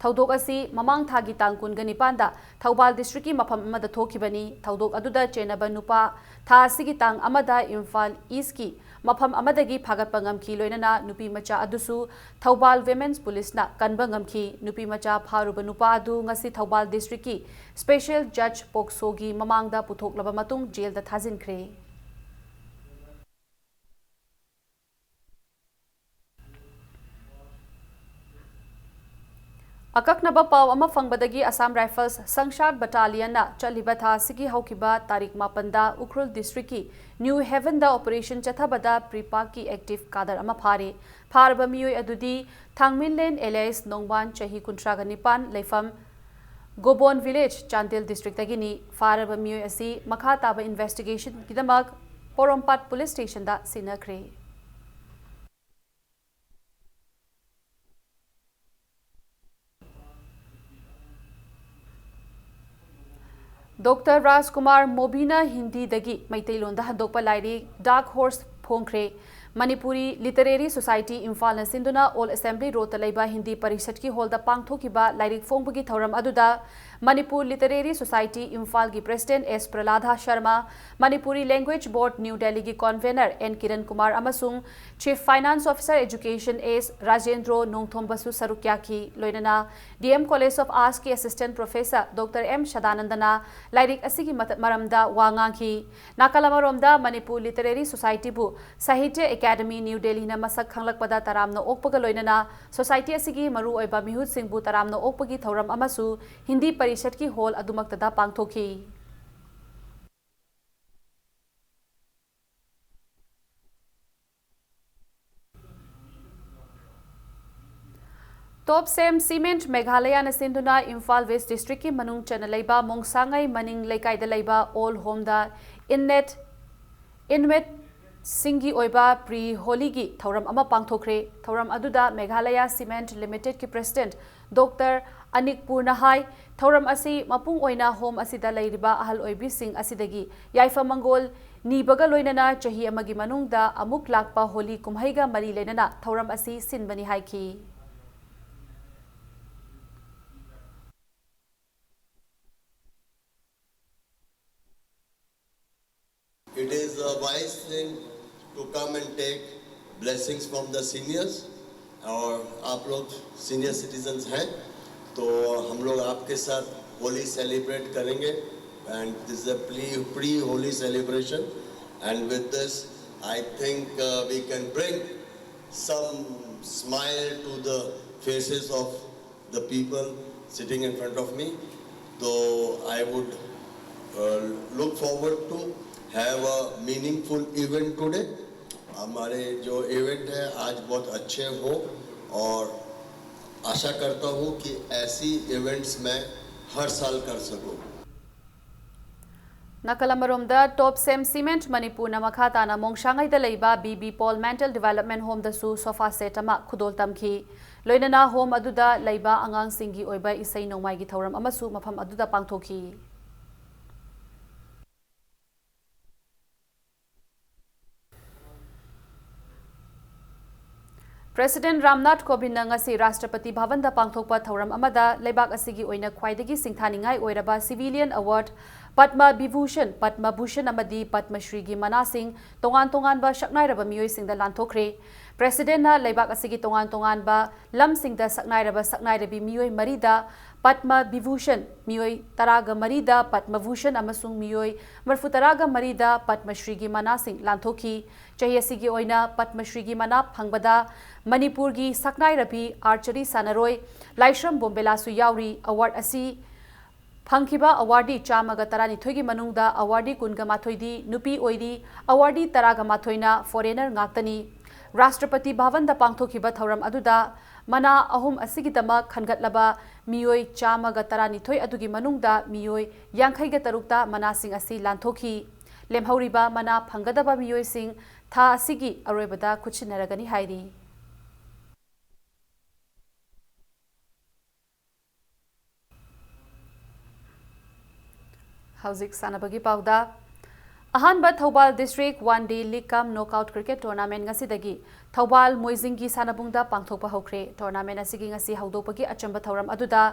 ꯊꯧꯗꯣꯛ ꯑꯁꯤ ꯃꯃꯥꯡ ꯊꯥꯒꯤ ꯇꯥꯡ ꯀꯨꯟꯒ ꯅꯤꯄꯥꯟꯗ ꯊꯧꯕꯥꯜ district ꯀꯤ ꯃꯐꯝ ꯑꯃꯗ ꯊꯣꯛꯈꯤꯕꯅꯤ꯫ ꯊꯧꯗꯣꯛ ꯑꯗꯨꯗ ꯆꯦꯟꯅꯕ ꯅꯨꯄꯥ ꯊꯥ ꯑꯁꯤꯒꯤ ꯇꯥꯡ ꯑꯃꯗ ꯏꯝꯐꯥꯜ East ꯀꯤ ꯃꯐꯝ ꯑꯃꯗꯒꯤ ꯐꯥꯒꯠꯄ ꯉꯝꯈꯤ꯫ ꯂꯣꯏꯅꯅ ꯅꯨꯄꯤ ꯃꯆꯥ ꯑꯗꯨꯁꯨ ꯊꯧꯕꯥꯜ Women's Police ꯅ ꯀꯟꯕ ꯉꯝꯈꯤ꯫ ꯅꯨꯄꯤ ꯃꯆꯥ ꯐꯥꯔꯨꯕ ꯅꯨꯄꯥ ꯑꯗꯨ ꯉꯁꯤ ꯊꯧꯕꯥꯜ district ꯀꯤ special judge POCSO ꯒꯤ ꯃꯃꯥꯡꯗ ꯄꯨꯊꯣꯛꯂꯕ ꯃꯇꯨꯡ ꯖꯦꯜꯗ ꯊꯥꯖꯤꯟꯈ꯭ꯔꯦ꯫ ꯑꯀꯛꯅꯕ ꯄꯥꯎ ꯑꯃ ꯐꯪꯕꯗꯒꯤ Assam Rifles Sangshar Battalion ꯅ ꯆꯠꯂꯤꯕ ꯊꯥ ꯑꯁꯤꯒꯤ ꯍꯧꯈꯤꯕ ꯇꯥꯔꯤꯛ ꯃꯥꯄꯟꯗ ꯎꯈ꯭ꯔꯨꯜ district ꯀꯤ New Haven ꯗ operation ꯆꯠꯊꯕꯗ PREPAK ꯀꯤ active cadre ꯑꯃ ꯐꯥꯔꯦ꯫ ꯐꯥꯔꯕ ꯃꯤꯑꯣꯏ ꯑꯗꯨꯗꯤ ꯊꯥꯡꯃꯤꯟꯂꯦꯟ alias ꯅꯣꯡꯕꯥꯟ, ꯆꯍꯤ ꯀꯨꯟꯊ꯭ꯔꯥꯒ ꯅꯤꯄꯥꯟ, ꯂꯩꯐꯝ ꯒꯣꯕꯣꯟ village, ꯆꯥꯟꯗꯦꯜ district ꯇꯒꯤꯅꯤ꯫ ꯐꯥꯔꯕ ꯃꯤꯑꯣꯏ ꯑꯁꯤ ꯃꯈꯥ ꯇꯥꯕ investigation ꯒꯤꯗꯃꯛ ꯄꯣꯔꯣꯝꯄꯥꯠ police station ꯗ ꯁꯤꯟꯅꯈ꯭ꯔꯦ꯫ ꯗꯣꯛꯇꯔ ꯔꯥꯖꯀꯨꯃꯥꯔ ꯃꯣꯕꯤꯅ ꯍꯤꯟꯗꯤꯗꯒꯤ ꯃꯩꯇꯩꯂꯣꯟꯗ ꯍꯟꯗꯣꯛꯄ ꯂꯥꯏꯔꯤꯛ ꯗꯥꯔꯛ ꯍꯣꯔꯁ ꯐꯣꯡꯈ꯭ꯔꯦ꯫ ꯃꯅꯤꯄꯨꯔꯤ ꯂꯤꯇꯔꯦꯔꯤ ꯁꯣꯁꯥꯏꯇꯤ ꯏꯝꯐꯥꯜꯅ ꯁꯤꯟꯗꯨꯅ ꯑꯣꯜ ꯑꯦꯁꯦꯝꯕ꯭ꯂꯤ ꯔꯣꯗꯇ ꯂꯩꯕ ꯍꯤꯟꯗꯤ ꯄꯔꯤꯁꯠꯀꯤ ꯍꯣꯜꯗ ꯄꯥꯡꯊꯣꯛꯈꯤꯕ ꯂꯥꯏꯔꯤꯛ ꯐꯣꯡꯕꯒꯤ ꯊꯧꯔꯝ ꯑꯗꯨꯗ ꯃꯅꯤꯄꯨꯔ ꯂꯤꯇꯔꯦꯔꯤ ꯁꯣꯁꯥꯏꯇꯤ ꯏꯝꯐꯥꯜꯒꯤ president S Pralhada Sharma, Manipuri language board new ꯗꯦꯜꯂꯤꯒꯤ ꯀꯣꯟꯚꯦꯅꯔ ꯑꯦꯟ ꯀꯤꯔꯟ ꯀꯨꯃꯥꯔ ꯑꯃꯁꯨꯡ chief finance officer education S Rajendro ꯅꯣꯡꯊꯣꯝꯕꯁꯨ ꯁꯔꯨꯛ ꯌꯥꯈꯤ꯫ ꯂꯣꯏꯅꯅ ꯗꯤ ꯑꯦꯝ ꯀꯣꯂꯦꯖ ꯑꯣꯐ ꯑꯥꯔꯠꯁꯀꯤ ꯑꯦꯁꯤꯁꯇꯦꯟꯠ ꯄ꯭ꯔꯣꯐꯦꯁꯔ ꯗꯣꯛꯇꯔ ꯑꯦꯝ ꯁꯗꯥꯅꯟꯗꯅ ꯂꯥꯏꯔꯤꯛ ꯑꯁꯤꯒꯤ ꯃꯇ-, ꯃꯔꯝꯗ ꯋꯥ ꯉꯥꯡꯈꯤ꯫ ꯅꯥꯀꯜ ꯑꯃꯔꯣꯝꯗ ꯃꯅꯤꯄꯨꯔ ꯂꯤꯇꯔꯦꯔꯤ ꯁꯣꯁꯥꯏꯇꯤꯕꯨ ꯁꯥꯍꯤꯇ꯭ꯌ ꯑꯦꯀꯥꯗꯃꯤ ꯅ꯭ꯌꯨ ꯗꯦꯜꯂꯤꯅ ꯃꯁꯛ ꯈꯪꯂꯛꯄꯗ ꯇꯔꯥꯝꯅ ꯑꯣꯛꯄꯒ ꯂꯣꯏꯅꯅ ꯁꯣꯁꯥꯏꯇꯤ ꯑꯁꯤꯒꯤ ꯃꯔꯨꯑꯣꯏꯕ ꯃꯤꯍꯨꯠꯁꯤꯡꯕꯨ ꯇꯔꯥꯝꯅ ꯑꯣꯛꯄꯒꯤ ꯊꯧꯔꯝ ꯑꯃꯁꯨ ꯍꯤꯟꯗꯤ ꯄꯔꯤꯁꯠꯀꯤ ꯍꯣꯜ ꯑꯗꯨꯃꯛꯇꯗ ꯄꯥꯡꯊꯣꯛꯈꯤ꯫ ꯇꯣꯞ ꯁꯦꯝ ꯁꯤꯃꯦꯟꯠ ꯃꯦꯘꯥꯂꯌꯥꯅ ꯁꯤꯟꯗꯨꯅ ꯏꯝꯐꯥꯜ ꯋꯦꯁ ꯗꯤꯁꯇ꯭ꯔꯤꯛꯀꯤ ꯃꯅꯨꯡ ꯆꯟꯅ ꯂꯩꯕ ꯃꯣꯡꯁꯥꯉꯩ ꯃꯅꯤꯡ ꯂꯩꯀꯥꯏꯗ ꯂꯩꯕ ꯑꯣꯜ ꯍꯣꯝꯗ ꯏꯟꯅꯦꯠ, ꯏꯟꯃꯦꯠꯁꯤꯡꯒꯤ ꯑꯣꯏꯕ ꯄ꯭ꯔꯤ ꯍꯣꯂꯤꯒꯤ ꯊꯧꯔꯝ ꯑꯃ ꯄꯥꯡꯊꯣꯛꯈ꯭ꯔꯦ꯫ ꯊꯧꯔꯝ ꯑꯗꯨꯗ ꯃꯦꯘꯥꯂꯌꯥ ꯁꯤꯃꯦꯟꯠ ꯂꯤꯃꯤꯇꯦꯗꯀꯤ ꯄ꯭ꯔꯦꯁꯤꯗꯦꯟꯠ ꯗꯣꯛꯇꯔ ꯑꯅꯤꯛꯄꯨꯔꯅ ꯍꯥꯏ, ꯊꯧꯔꯝ ꯑꯁꯤ ꯃꯄꯨꯡ ꯑꯣꯏꯅ ꯍꯣꯝ ꯑꯁꯤꯗ ꯂꯩꯔꯤꯕ ꯑꯍꯜ ꯑꯣꯏꯕꯤꯁꯤꯡ ꯑꯁꯤꯗꯒꯤ ꯌꯥꯏꯐ ꯃꯪꯒꯣꯜ ꯅꯤꯕꯒ ꯂꯣꯏꯅꯅ ꯆꯍꯤ ꯑꯃꯒꯤ ꯃꯅꯨꯡꯗ ꯑꯃꯨꯛ ꯂꯥꯛꯄ ꯍꯣꯂꯤ ꯀꯨꯝꯍꯩꯒ ꯃꯔꯤ ꯂꯩꯅꯅ ꯊꯧꯔꯝ ꯑꯁꯤ ꯁꯤꯟꯕꯅꯤ ꯍꯥꯏꯈꯤ꯫ It is a wise thing to come and take blessings from the seniors. और आप लोग सीनियर सिटीजन्स हैं, तो हम लोग आपके साथ होली सेलिब्रेट करेंगे। And this is a pre pre Holi celebration, and with this I think uh, we can bring some smile to the faces of the people sitting in front of me. So I would uh, look forward to have a meaningful event today. हमारे जो इवेंट है आज बहुत अच्छे हो, और आशा करता हूँ कि ऐसी इवेंट्स मैं हर साल कर सकूँ। ꯅꯥꯀꯜ ꯑꯃꯔꯣꯝꯗ ꯇꯣꯞ ꯁꯦꯝ ꯁꯤꯃꯦꯟꯠ ꯃꯅꯤꯄꯨꯔꯅ ꯃꯈꯥ ꯇꯥꯅ ꯃꯣꯡꯁꯥꯡꯉꯩꯗ ꯂꯩꯕ B B Paul mental development ꯍꯣꯝꯗꯁꯨ ꯁꯣꯐꯥ ꯁꯦꯠ ꯑꯃ ꯈꯨꯗꯣꯜ ꯇꯝꯈꯤ꯫ ꯂꯣꯏꯅꯅ ꯍꯣꯝ ꯑꯗꯨꯗ ꯂꯩꯕ ꯑꯉꯥꯡꯁꯤꯡꯒꯤ ꯑꯣꯏꯕ ꯏꯁꯩ ꯅꯣꯡꯃꯥꯏꯒꯤ ꯊꯧꯔꯝ ꯑꯃꯁꯨ ꯃꯐꯝ ꯑꯗꯨꯗ ꯄꯥꯡꯊꯣꯛꯈꯤ꯫ President ꯔꯥꯝꯅꯥꯊ ꯀꯣꯕꯤꯟꯗꯅ ꯉꯁꯤ ꯔꯥꯁꯇ꯭ꯔꯄꯇꯤ ꯚꯕꯟꯗ ꯄꯥꯡꯊꯣꯛꯄ ꯊꯧꯔꯝ ꯑꯃꯗ ꯂꯩꯕꯥꯛ ꯑꯁꯤꯒꯤ ꯑꯣꯏꯅ ꯈ꯭ꯋꯥꯏꯗꯒꯤ ꯁꯤꯡꯊꯥꯅꯤꯡꯉꯥꯏ ꯑꯣꯏꯔꯕ civilian award ꯄꯗꯃ ꯕꯤꯚꯨꯁꯟ, ꯄꯗꯃ ꯚꯨꯁꯟ ꯑꯃꯗꯤ ꯄꯗꯃ ꯁ꯭ꯔꯤꯒꯤ ꯃꯅꯥꯁꯤꯡ ꯇꯣꯉꯥꯟ ꯇꯣꯉꯥꯟꯕ ꯁꯛꯅꯥꯏꯔꯕ ꯃꯤꯑꯣꯏꯁꯤꯡꯗ ꯂꯥꯟꯊꯣꯛꯈ꯭ꯔꯦ꯫ Presidentꯅ ꯂꯩꯕꯥꯛ ꯑꯁꯤꯒꯤ ꯇꯣꯉꯥꯟ ꯇꯣꯉꯥꯟꯕ ꯂꯝꯁꯤꯡꯗ ꯁꯛꯅꯥꯏꯔꯕ ꯁꯛꯅꯥꯏꯔꯕꯤ ꯃꯤꯑꯣꯏ ꯃꯔꯤꯗ ꯄꯗꯃ ꯕꯤꯚꯨꯁꯟ, ꯃꯤꯑꯣꯏ ꯇꯔꯥꯒ ꯃꯔꯤꯗ ꯄꯗꯃ ꯚꯨꯁꯟ ꯑꯃꯁꯨꯡ ꯃꯤꯑꯣꯏ ꯃꯔꯤꯐꯨ ꯇꯔꯥꯒ ꯃꯔꯤꯗ ꯄꯗꯃ ꯁ꯭ꯔꯤꯒꯤ ꯃꯅꯥꯁꯤꯡ ꯂꯥꯟꯊꯣꯛꯈꯤ꯫ ꯆꯍꯤ ꯑꯁꯤꯒꯤ ꯑꯣꯏꯅ ꯄꯗꯃ ꯁ꯭ꯔꯤꯒꯤ ꯃꯅꯥ ꯐꯪꯕꯗ ꯃꯅꯤꯄꯨꯔꯒꯤ ꯁꯛꯅꯥꯏꯔꯕꯤ archery ꯁꯥꯟꯅꯔꯣꯏ ꯂꯥꯏꯁ꯭ꯔꯝ ꯕꯣꯝꯕꯦꯂꯥꯁꯨ ꯌꯥꯎꯔꯤ꯫ Award ꯑꯁꯤ ꯐꯪꯈꯤꯕ awardee ꯆꯥꯝꯃꯒ ꯇꯔꯥꯅꯤꯊꯣꯏꯒꯤ ꯃꯅꯨꯡꯗ awardee ꯀꯨꯟꯒ ꯃꯥꯊꯣꯏꯗꯤ ꯅꯨꯄꯤ ꯑꯣꯏꯔꯤ꯫ Awardee ꯇꯔꯥꯒ ꯃꯥꯊꯣꯏꯅ foreigner ꯉꯥꯛꯇꯅꯤ꯫ ꯔꯥꯁꯇ꯭ꯔꯄꯇꯤ ꯚꯕꯟꯗ ꯄꯥꯡꯊꯣꯛꯈꯤꯕ ꯊꯧꯔꯝ ꯑꯗꯨꯗ ꯃꯅꯥ ꯑꯍꯨꯝ ꯑꯁꯤꯒꯤꯗꯃꯛ ꯈꯟꯒꯠꯂꯕ ꯃꯤꯑꯣꯏ ꯆꯥꯝꯃꯒ ꯇꯔꯥꯅꯤꯊꯣꯏ ꯑꯗꯨꯒꯤ ꯃꯅꯨꯡꯗ ꯃꯤꯑꯣꯏ ꯌꯥꯡꯈꯩꯒ ꯇꯔꯨꯛꯇ ꯃꯅꯥꯁꯤꯡ ꯑꯁꯤ ꯂꯥꯟꯊꯣꯛꯈꯤ꯫ ꯂꯦꯝꯍꯧꯔꯤꯕ ꯃꯅꯥ ꯐꯪꯒꯗꯕ ꯃꯤꯑꯣꯏꯁꯤꯡ ꯊꯥ ꯑꯁꯤꯒꯤ ꯑꯔꯣꯏꯕꯗ ꯈꯨꯠꯁꯤꯟꯅꯔꯒꯅꯤ ꯍꯥꯏꯔꯤ꯫ ꯍꯧꯖꯤꯛ ꯁꯥꯟꯅꯕꯒꯤ ꯄꯥꯎꯗ꯫ ꯑꯍꯥꯟꯕ Thoubal district one day league cum knockout cricket tournament ꯉꯁꯤꯗꯒꯤ ꯊꯧꯕꯥꯜ ꯃꯣꯏꯖꯤꯡꯒꯤ ꯁꯥꯟꯅꯕꯨꯡꯗ ꯄꯥꯡꯊꯣꯛꯄ ꯍꯧꯈ꯭ꯔꯦ꯫ Tournament ꯑꯁꯤꯒꯤ ꯉꯁꯤ ꯍꯧꯗꯣꯛꯄꯒꯤ ꯑꯆꯝꯕ ꯊꯧꯔꯝ ꯑꯗꯨꯗ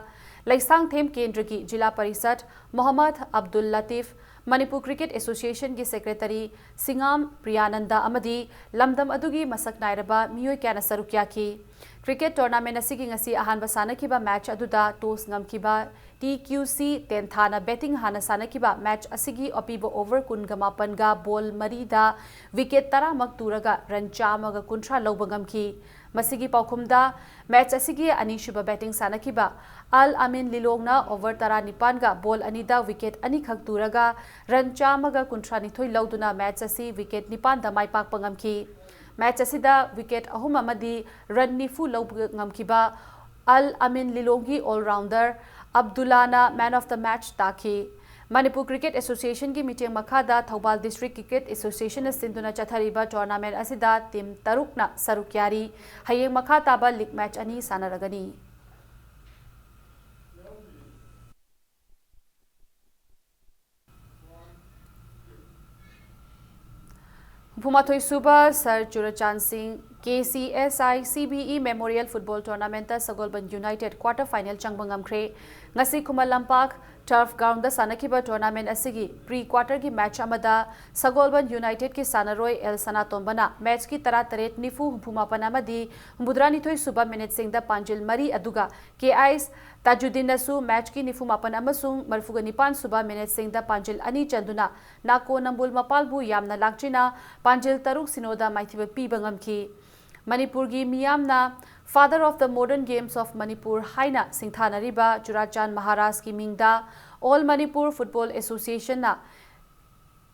ꯂꯩꯁꯥꯡꯊꯦꯝ ꯀꯦꯟꯗ꯭ꯔꯒꯤ ꯖꯤꯂꯥ ꯄꯔꯤꯁꯠ ꯃꯣꯍꯝꯃꯗ ꯑꯕꯗꯨꯜ ꯂꯇꯤꯐ, ꯃꯅꯤꯄꯨꯔ Cricket Association ꯒꯤ secretary ꯁꯤꯉꯥꯝ ꯄ꯭ꯔꯤꯌꯥꯅꯟꯗ ꯑꯃꯗꯤ ꯂꯝꯗꯝ ꯑꯗꯨꯒꯤ ꯃꯁꯛ ꯅꯥꯏꯔꯕ ꯃꯤꯑꯣꯏ ꯀꯌꯥꯅ ꯁꯔꯨꯛ ꯌꯥꯈꯤ꯫ Cricket tournament ꯑꯁꯤꯒꯤ ꯉꯁꯤ ꯑꯍꯥꯟꯕ ꯁꯥꯟꯅꯈꯤꯕ match ꯑꯗꯨꯗ toss ꯉꯝꯈꯤꯕ T Q C ꯇꯦꯟꯊꯥꯅ batting ꯍꯥꯟꯅ ꯁꯥꯟꯅꯈꯤꯕ꯫ Match ꯑꯁꯤꯒꯤ ꯑꯄꯤꯕ over ꯀꯨꯟꯒ ꯃꯥꯄꯟꯒ ball ꯃꯔꯤꯗ wicket ꯇꯔꯥꯃꯛ ꯇꯨꯔꯒ run ꯆꯥꯝꯃꯒ ꯀꯨꯟꯊ꯭ꯔꯥ ꯂꯧꯕ ꯉꯝꯈꯤ꯫ ꯃꯁꯤꯒꯤ ꯄꯥꯎꯈꯨꯝꯗ match ꯑꯁꯤꯒꯤ ꯑꯅꯤꯁꯨꯕ batting ꯁꯥꯟꯅꯈꯤꯕ ꯑꯜ ꯑꯃꯤꯟ ꯂꯤꯂꯣꯡꯅ over ꯇꯔꯥꯅꯤꯄꯥꯟꯒ ball ꯑꯅꯤꯗ wicket ꯑꯅꯤꯈꯛ ꯇꯨꯔꯒ run ꯆꯥꯝꯃꯒ ꯀꯨꯟꯊ꯭ꯔꯥꯅꯤꯊꯣꯏ ꯂꯧꯗꯨꯅ match ꯑꯁꯤ wicket ꯅꯤꯄꯥꯟꯗ ꯃꯥꯏ ꯄꯥꯛꯄ ꯉꯝꯈꯤ꯫ Match ꯑꯁꯤꯗ wicket ꯑꯍꯨꯝ ꯑꯃꯗꯤ run ꯅꯤꯐꯨ ꯂꯧꯕ ꯉꯝꯈꯤꯕ ꯑꯜ ꯑꯃꯤꯟ ꯂꯤꯂꯣꯡꯒꯤ all-rounder ꯑꯕꯗꯨꯜꯂꯥꯅ man of the match ꯇꯥꯈꯤ꯫ ꯃꯅꯤꯄꯨꯔ Cricket Association ꯒꯤ ꯃꯤꯠꯌꯦꯡ ꯃꯈꯥꯗ ꯊꯧꯕꯥꯜ District Cricket Association ꯅ ꯁꯤꯟꯗꯨꯅ ꯆꯠꯊꯔꯤꯕ tournament ꯑꯁꯤꯗ team ꯇꯔꯨꯛꯅ ꯁꯔꯨꯛ ꯌꯥꯔꯤ꯫ ꯍꯌꯦꯡ ꯃꯈꯥ ꯇꯥꯕ league match ꯑꯅꯤ ꯁꯥꯟꯅꯔꯒꯅꯤ꯫ ꯍꯨꯝꯐꯨꯃꯥꯊꯣꯏ ꯁꯨꯕ ꯁꯔ ꯆꯨꯔꯆꯥꯟ ꯁꯤꯡ K C S I C B E Memorial Football Tournamentꯇ Sagolband United quarter final ꯆꯪꯕ ꯉꯝꯈ꯭ꯔꯦ꯫ ꯉꯁꯤ ꯈꯨꯃꯟ ꯂꯝꯄꯥꯛ Turf Groundꯗ ꯁꯥꯟꯅꯈꯤꯕ tournamentꯁꯤꯒꯤ pre quarterꯒꯤ match ꯑꯃꯗ ꯁꯒꯣꯜꯕꯟ Unitedꯀꯤ ꯁꯥꯟꯅꯔꯣꯏ ꯑꯦꯜ ꯁꯅꯥꯇꯣꯝꯕꯅ matchꯀꯤ ꯇꯔꯥꯇꯔꯦꯠ, ꯅꯤꯐꯨ, ꯍꯨꯝꯐꯨꯃꯥꯄꯟ ꯑꯃꯗꯤ ꯍꯨꯝꯐꯨꯇꯔꯥꯅꯤꯊꯣꯏ ꯁꯨꯕ minuteꯁꯤꯡꯗ ꯄꯥꯟꯖꯤꯜ ꯃꯔꯤ, ꯑꯗꯨꯒ ꯀꯦ ꯑꯥꯏ ꯇꯥꯖꯨꯗꯤꯟꯅꯁꯨ matchꯀꯤ ꯅꯤꯐꯨꯃꯥꯄꯟ ꯑꯃꯁꯨꯡ ꯃꯔꯤꯐꯨꯒ ꯅꯤꯄꯥꯟ ꯁꯨꯕ minuteꯁꯤꯡꯗ ꯄꯥꯟꯖꯤꯜ ꯑꯅꯤ ꯆꯟꯗꯨꯅ ꯅꯥꯀꯣ ꯅꯝꯕꯨꯜ ꯃꯄꯥꯜꯕꯨ ꯌꯥꯝꯅ ꯂꯥꯛꯆꯤꯅ ꯄꯥꯟꯖꯤꯜ ꯇꯔꯨꯛ ꯁꯤꯅꯣꯗ ꯃꯥꯏꯊꯤꯕ ꯄꯤꯕ ꯉꯝꯈꯤ꯫ ꯃꯅꯤꯄꯨꯔꯒꯤ ꯃꯤꯌꯥꯝꯅ Father of the Modern Games of Manipur ꯍꯥꯏꯅ ꯁꯤꯡꯊꯥꯅꯔꯤꯕ ꯆꯨꯔꯥꯆꯥꯟ ꯃꯍꯥꯔꯥꯖꯀꯤ ꯃꯤꯡꯗ All Manipur Football Associationꯅ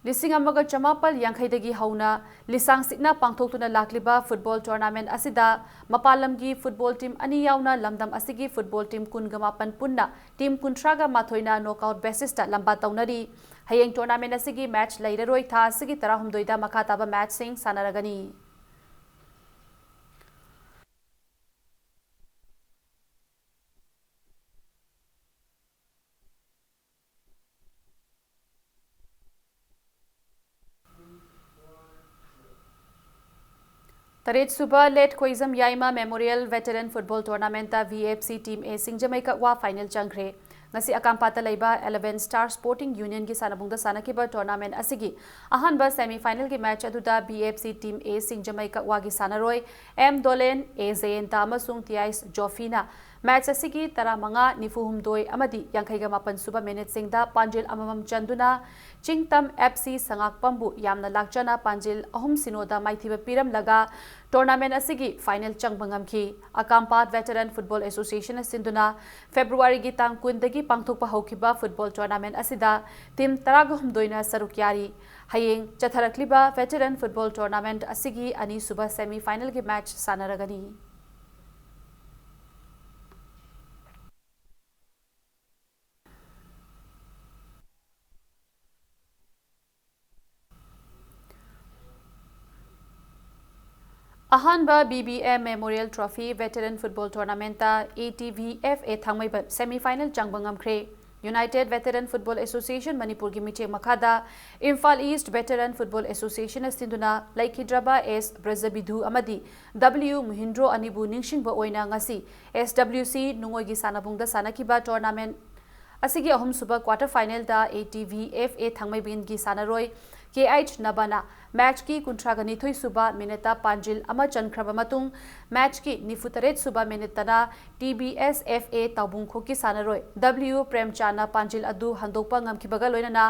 ꯂꯤꯁꯤꯡ ꯑꯃꯒ ꯆꯃꯥꯄꯜ ꯌꯥꯡꯈꯩꯗꯒꯤ ꯍꯧꯅ ꯂꯤꯁꯥꯡ ꯁꯤꯠꯅ ꯄꯥꯡꯊꯣꯛꯇꯨꯅ ꯂꯥꯛꯂꯤꯕ football tournament ꯑꯁꯤꯗ ꯃꯄꯥꯟ ꯂꯝꯒꯤ football team ꯑꯅꯤ ꯌꯥꯎꯅ ꯂꯝꯗꯝ ꯑꯁꯤꯒꯤ football team ꯀꯨꯟꯒ ꯃꯥꯄꯟ ꯄꯨꯟꯅ team ꯀꯨꯟꯊ꯭ꯔꯥꯒ ꯃꯥꯊꯣꯏꯅ knockout basisꯇ ꯂꯝꯕꯥ ꯇꯧꯅꯔꯤ꯫ ꯍꯌꯦꯡ tournament ꯑꯁꯤꯒꯤ match ꯂꯩꯔꯔꯣꯏ꯫ ꯊꯥ ꯑꯁꯤꯒꯤ ꯇꯔꯥꯍꯨꯝꯗꯣꯏꯗ ꯃꯈꯥ ꯇꯥꯕ matchꯁꯤꯡ ꯁꯥꯟꯅꯔꯒꯅꯤ꯫ ꯇꯔꯦꯠꯁꯨꯕ Late ꯈꯣꯏꯖꯝ Yaima Memorial Veteran Football Tournamentꯇ V F C Team A Singjamei Kakwa final ꯆꯪꯈ꯭ꯔꯦ꯫ ꯉꯁꯤ ꯑꯀꯥꯝꯄꯥꯠꯇ ꯂꯩꯕ Eleven Star Sporting Unionꯒꯤ ꯁꯥꯟꯅꯕꯨꯡꯗ ꯁꯥꯟꯅꯈꯤꯕ tournament ꯑꯁꯤꯒꯤ ꯑꯍꯥꯟꯕ semi finalꯒꯤ match ꯑꯗꯨꯗ V F C Team A ꯁꯤꯡꯖꯃꯩ ꯀꯛꯋꯥꯒꯤ ꯁꯥꯟꯅꯔꯣꯏ ꯑꯦꯝ ꯗꯣꯂꯦꯟ, ꯑꯦ ꯖꯌꯟꯇ ꯑꯃꯁꯨꯡ ꯇꯤ ꯑꯥꯏꯁ ꯖꯣꯐꯤꯅ match ꯑꯁꯤꯒꯤ ꯇꯔꯥꯃꯉꯥ, ꯅꯤꯐꯨꯍꯨꯝꯗꯣꯏ ꯑꯃꯗꯤ ꯌꯥꯡꯈꯩꯒ ꯃꯥꯄꯟ ꯁꯨꯕ minuteꯁꯤꯡꯗ ꯄꯥꯟꯖꯤꯜ ꯑꯃꯃꯝ ꯆꯟꯗꯨꯅ ꯆꯤꯡꯇꯝ F C ꯁꯉꯥꯛꯄꯝꯕꯨ ꯌꯥꯝꯅ ꯂꯥꯛꯆꯅ ꯄꯥꯟꯖꯤꯜ ꯑꯍꯨꯝ ꯁꯤꯅꯣꯗ ꯃꯥꯏꯊꯤꯕ ꯄꯤꯔꯝꯂꯒ tournament ꯑꯁꯤꯒꯤ final ꯆꯪꯕ ꯉꯝꯈꯤ꯫ ꯑꯀꯥꯝꯄꯥꯠ Veteran Football Associationꯅ ꯁꯤꯟꯗꯨꯅ Februaryꯒꯤ ꯇꯥꯡ ꯀꯨꯟꯗꯒꯤ ꯄꯥꯡꯊꯣꯛꯄ ꯍꯧꯈꯤꯕ football tournament ꯑꯁꯤꯗ team ꯇꯔꯥꯒ ꯍꯨꯝꯗꯣꯏꯅ ꯁꯔꯨꯛ ꯌꯥꯔꯤ꯫ ꯍꯌꯦꯡ ꯆꯠꯊꯔꯛꯂꯤꯕ Veteran Football Tournament ꯑꯁꯤꯒꯤ ꯑꯅꯤꯁꯨꯕ semi finalꯒꯤ match ꯁꯥꯟꯅꯔꯒꯅꯤ꯫ ꯑꯍꯥꯟꯕ B B M Memorial Trophy Veteran Football Tournamentꯇ A T V F A Thangmeiband semi final ꯆꯪꯕ ꯉꯝꯈ꯭ꯔꯦ꯫ United Veteran Football Association ꯃꯅꯤꯄꯨꯔꯒꯤ ꯃꯤꯠꯌꯦꯡ ꯃꯈꯥꯗ ꯏꯝꯐꯥꯜ ꯏꯁ꯭ꯠ ꯚꯦꯇꯔꯟ ꯐꯨꯠꯕꯣꯜ ꯑꯦꯁꯣꯁꯤꯌꯦꯁꯟꯅ ꯁꯤꯟꯗꯨꯅ ꯂꯩꯈꯤꯗ꯭ꯔꯕ ꯑꯦꯁ ꯕ꯭ꯔꯖꯕꯤꯙꯨ ꯑꯃꯗꯤ ꯗꯕ꯭ꯂꯤꯌꯨ ꯃꯨꯍꯤꯟꯗ꯭ꯔꯣ ꯑꯅꯤꯕꯨ ꯅꯤꯡꯁꯤꯡꯕ ꯑꯣꯏꯅ ꯉꯁꯤ ꯑꯦꯁ ꯗꯕ꯭ꯂꯤꯌꯨ ꯁꯤ ꯅꯨꯡꯉꯣꯏꯒꯤ ꯁꯥꯟꯅꯕꯨꯡꯗ ꯁꯥꯟꯅꯈꯤꯕ ꯇꯣꯔꯅꯥꯃꯦꯟꯠ ꯑꯁꯤꯒꯤ ꯑꯍꯨꯝꯁꯨꯕ ꯀ꯭ꯋꯥꯔꯇꯔ ꯐꯥꯏꯅꯦꯜꯗ ꯑꯦ ꯇꯤ ꯚꯤ ꯑꯦꯐ ꯑꯦ ꯊꯥꯡꯃꯩꯕꯟꯒꯤ ꯁꯥꯟꯅꯔꯣꯏ ꯀꯦ ꯑꯩꯆ ꯅꯕꯅ ꯃꯦꯆꯀꯤ ꯀꯨꯟꯊ꯭ꯔꯥꯒ ꯅꯤꯊꯣꯏ ꯁꯨꯕ ꯃꯤꯅꯤꯠꯇ ꯄꯥꯟꯖꯤꯜ ꯑꯃ ꯆꯟꯈ꯭ꯔꯕ ꯃꯇꯨꯡ, ꯃꯦꯆꯀꯤ ꯅꯤꯐꯨ ꯇꯔꯦꯠ ꯁꯨꯕ ꯃꯤꯅꯤꯠꯇꯅ ꯇꯤ ꯕꯤ ꯑꯦꯁ ꯑꯦꯐ ꯑꯦ ꯇꯥꯎꯕꯨꯡꯈꯣꯛꯀꯤ ꯁꯥꯟꯅꯔꯣꯏ ꯗꯕ꯭ꯂꯤꯌꯨ ꯄ꯭ꯔꯦꯝꯆꯥꯟꯅ ꯄꯥꯟꯖꯤꯜ ꯑꯗꯨ ꯍꯟꯗꯣꯛꯄ ꯉꯝꯈꯤꯕꯒ ꯂꯣꯏꯅꯅ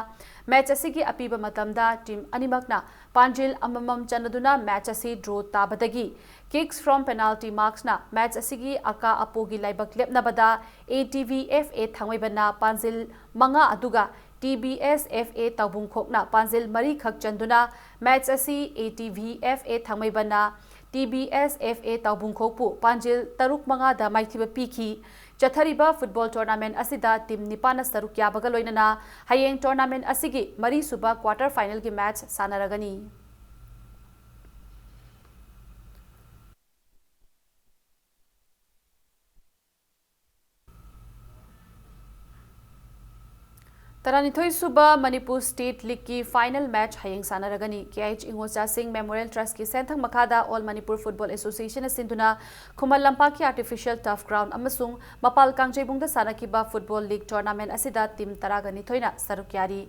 ꯃꯦꯆ ꯑꯁꯤꯒꯤ ꯑꯄꯤꯕ ꯃꯇꯝꯗ ꯇꯤꯝ ꯑꯅꯤꯃꯛꯅ ꯄꯥꯟꯖꯤꯜ ꯑꯃꯃꯝ ꯆꯟꯅꯗꯨꯅ ꯃꯦꯆ ꯑꯁꯤ ꯗ꯭ꯔꯣ ꯇꯥꯕꯗꯒꯤ kicks from penalty marksꯅ ꯃꯦꯆ ꯑꯁꯤꯒꯤ ꯑꯀꯥ ꯑꯄꯣꯒꯤ ꯂꯥꯏꯕꯛ ꯂꯦꯞꯅꯕꯗ A T V F A ꯊꯥꯡꯃꯩꯕꯟꯅ ꯄꯥꯟꯖꯤꯜ ꯃꯉꯥ ꯑꯗꯨꯒ T B S F A ꯇꯥꯎꯕꯨꯡꯈꯣꯛꯅ ꯄꯥꯟꯖꯤꯜ ꯃꯔꯤꯈꯛ ꯆꯟꯗꯨꯅ ꯃꯦꯆ ꯑꯁꯤ A T V F A ꯊꯥꯡꯃꯩꯕꯟꯅ T B S F A ꯇꯥꯎꯕꯨꯡꯈꯣꯛꯄꯨ ꯄꯥꯟꯖꯤꯜ ꯇꯔꯨꯛ ꯃꯉꯥꯗ ꯃꯥꯏꯊꯤꯕ ꯄꯤꯈꯤ꯫ ꯆꯠꯊꯔꯤꯕ ꯐꯨꯠꯕꯣꯜ ꯇꯣꯔꯅꯥꯃꯦꯟꯠ ꯑꯁꯤꯗ ꯇꯤꯝ ꯅꯤꯄꯥꯟꯅ ꯁꯔꯨꯛ ꯌꯥꯕꯒ ꯂꯣꯏꯅꯅ ꯍꯌꯦꯡ ꯇꯣꯔꯅꯥꯃꯦꯟꯠ ꯑꯁꯤꯒꯤ ꯃꯔꯤꯁꯨꯕ ꯀ꯭ꯋꯥꯔꯇꯔ ꯐꯥꯏꯅꯦꯜꯒꯤ ꯃꯦꯆ ꯁꯥꯟꯅꯔꯒꯅꯤ꯫ ꯇꯔꯥꯅꯤꯊꯣꯏ ꯁꯨꯕ ꯃꯅꯤꯄꯨꯔ ꯁ꯭ꯇꯦꯠ ꯂꯤꯒꯀꯤ ꯐꯥꯏꯅꯦꯜ ꯃꯦꯆ ꯍꯌꯦꯡ ꯁꯥꯟꯅꯔꯒꯅꯤ꯫ ꯀꯦ ꯑꯩꯆ ꯏꯉꯣꯆꯥꯁꯤꯡ ꯃꯦꯃꯣꯔꯤꯌꯦꯜ ꯇ꯭ꯔꯁꯀꯤ ꯁꯦꯟꯊꯪ ꯃꯈꯥꯗ ꯑꯣꯜ ꯃꯅꯤꯄꯨꯔ ꯐꯨꯠꯕꯣꯜ ꯑꯦꯁꯣꯁꯤꯌꯦꯁꯟꯅ ꯁꯤꯟꯗꯨꯅ ꯈꯨꯃꯟ ꯂꯝꯄꯥꯛꯀꯤ ꯑꯥꯔꯇꯤꯐꯤꯁꯤꯌꯦꯜ ꯇꯔꯐ ꯒ꯭ꯔꯥꯎꯟ ꯑꯃꯁꯨꯡ ꯃꯄꯥꯜ ꯀꯥꯡꯖꯩꯕꯨꯡꯗ ꯁꯥꯟꯅꯈꯤꯕ ꯐꯨꯠꯕꯣꯜ ꯂꯤꯒ ꯇꯣꯔꯅꯥꯃꯦꯟꯠ ꯑꯁꯤꯗ ꯇꯤꯝ ꯇꯔꯥꯒ ꯅꯤꯊꯣꯏꯅ ꯁꯔꯨꯛ ꯌꯥꯔꯤ꯫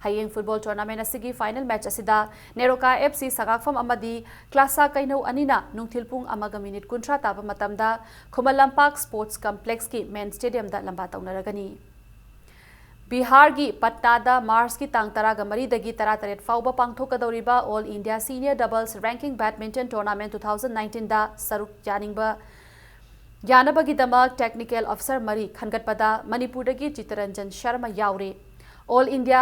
ꯍꯌꯦꯡ ꯐꯨꯠꯕꯣꯜ ꯇꯣꯔꯅꯥꯃꯦꯟꯠ ꯑꯁꯤꯒꯤ ꯐꯥꯏꯅꯦꯜ ꯃꯦꯆ ꯑꯁꯤꯗ ꯅꯦꯔꯣꯀꯥ ꯑꯦꯐ ꯁꯤ ꯁꯒꯥꯛꯐꯝ ꯑꯃꯗꯤ ꯀ꯭ꯂꯥꯁꯥ ꯀꯩꯅꯧ ꯑꯅꯤꯅ ꯅꯨꯡꯊꯤꯜ ꯄꯨꯡ ꯑꯃꯒ ꯃꯤꯅꯤꯠ ꯀꯨꯟꯊ꯭ꯔꯥ ꯇꯥꯕ ꯃꯇꯝꯗ ꯈꯨꯃꯟ ꯂꯝꯄꯥꯛ ꯁ꯭ꯄꯣꯔꯠꯁ ꯀꯝꯄ꯭ꯂꯦꯛꯁꯀꯤ ꯃꯦꯟ ꯁ꯭ꯇꯦꯗꯤꯌꯝꯗ ꯂꯝꯕꯥ ꯇꯧꯅꯔꯒꯅꯤ꯫ ꯕꯤꯍꯥꯔꯒꯤ ꯄꯠꯅꯥꯗ ꯃꯥꯔꯆꯀꯤ ꯇꯥꯡ ꯇꯔꯥꯒ ꯃꯔꯤꯗꯒꯤ ꯇꯔꯥꯇꯔꯦꯠ ꯐꯥꯎꯕ ꯄꯥꯡꯊꯣꯛꯀꯗꯧꯔꯤꯕ all India senior doubles ranking badminton tournament two thousand ꯅꯥꯏꯟꯇꯤꯟꯗ ꯁꯔꯨꯛ ꯌꯥꯅꯤꯡꯕ ꯌꯥꯅꯕꯒꯤꯗꯃꯛ ꯇꯦꯛꯅꯤꯀꯦꯜ ꯑꯣꯐꯤꯁꯔ ꯃꯔꯤ ꯈꯟꯒꯠꯄꯗ ꯃꯅꯤꯄꯨꯔꯗꯒꯤ ꯆꯤꯇꯔꯟꯖꯟ ꯁꯔꯃ ꯌꯥꯎꯔꯦ꯫ All India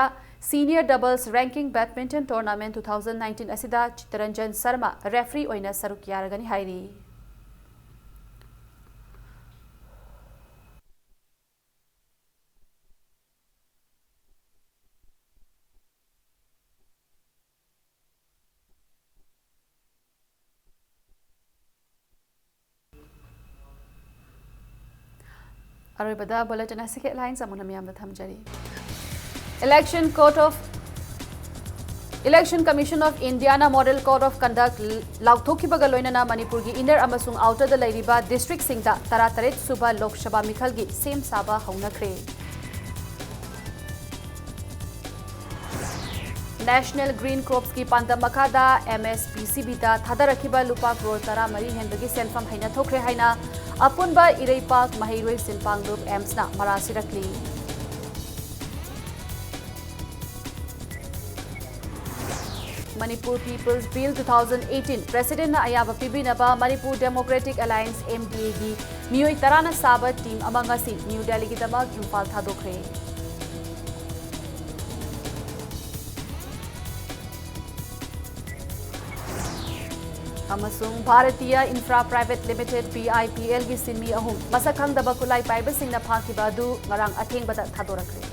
senior doubles ranking badminton tournament two thousand nineteen ꯑꯁꯤꯗ ꯆꯤꯇꯔꯟꯖꯟ ꯁꯔꯃ ꯔꯦꯐ꯭ꯔꯤ ꯑꯣꯏꯅ ꯁꯔꯨꯛ ꯌꯥꯔꯒꯅꯤ ꯍꯥꯏꯔꯤ꯫ ꯑꯔꯣꯏꯕꯗ bulletin ꯑꯁꯤꯒꯤ headlines ꯑꯃꯨꯛ ꯍꯟꯅ ꯃꯤꯌꯥꯝꯗ ꯊꯝꯖꯔꯤ꯫ Election Code of Election Commission of Indiaꯅ Model Code of Conduct ꯂꯥꯎꯊꯣꯛꯈꯤꯕꯒ ꯂꯣꯏꯅꯅ ꯃꯅꯤꯄꯨꯔꯒꯤ inner ꯑꯃꯁꯨꯡ outerꯗ ꯂꯩꯔꯤꯕ districtꯁꯤꯡꯗ ꯇꯔꯥꯇꯔꯦꯠ ꯁꯨꯕ ꯂꯣꯛ ꯁꯚꯥ ꯃꯤꯈꯜꯒꯤ ꯁꯦꯝ ꯁꯥꯕ ꯍꯧꯅꯈ꯭ꯔꯦ꯫ National Green Cropsꯀꯤ ꯄꯥꯟꯗꯝ ꯃꯈꯥꯗ MSPCBꯗ ꯊꯥꯗꯔꯛꯈꯤꯕ ꯂꯨꯄꯥ ꯀ꯭ꯔꯣꯔ ꯇꯔꯥꯃꯔꯤ ꯍꯦꯟꯕꯒꯤ ꯁꯦꯟꯐꯝ ꯍꯩꯅ ꯊꯣꯛꯈ꯭ꯔꯦ ꯍꯥꯏꯅ ꯑꯄꯨꯟꯕ ꯏꯔꯩꯄꯥꯛ ꯃꯍꯩꯔꯣꯏ ꯁꯤꯟ ꯄꯥꯡꯂꯨꯞ AIMSꯅ ꯃꯔꯥ ꯁꯤꯔꯛꯂꯤ꯫ Manipur People's Bill two thousand eighteen, Presidentꯅ ꯑꯌꯥꯕ ꯄꯤꯕꯤꯅꯕ Manipur Democratic Alliance, MDAꯒꯤ ꯃꯤꯑꯣꯏ ꯇꯔꯥꯅ ꯁꯥꯕ team ꯑꯃ ꯉꯁꯤ ꯅ꯭ꯌꯨ ꯗꯦꯜꯂꯤꯒꯤꯗꯃꯛ ꯏꯝꯐꯥꯜ ꯊꯥꯗꯣꯛꯈ꯭ꯔꯦ꯫ ꯑꯃꯁꯨꯡ Bharatiya Infra Private Limited, BIPLꯒꯤ ꯁꯤꯟꯃꯤ ꯑꯍꯨꯝ ꯃꯁꯛ ꯈꯪꯗꯕ ꯈꯨꯠꯂꯥꯏ ꯄꯥꯏꯕꯁꯤꯡꯅ ꯐꯥꯈꯤꯕ ꯑꯗꯨ ꯉꯔꯥꯡ ꯑꯊꯦꯡꯕꯗ ꯊꯥꯗꯣꯔꯛꯈ꯭ꯔꯦ꯫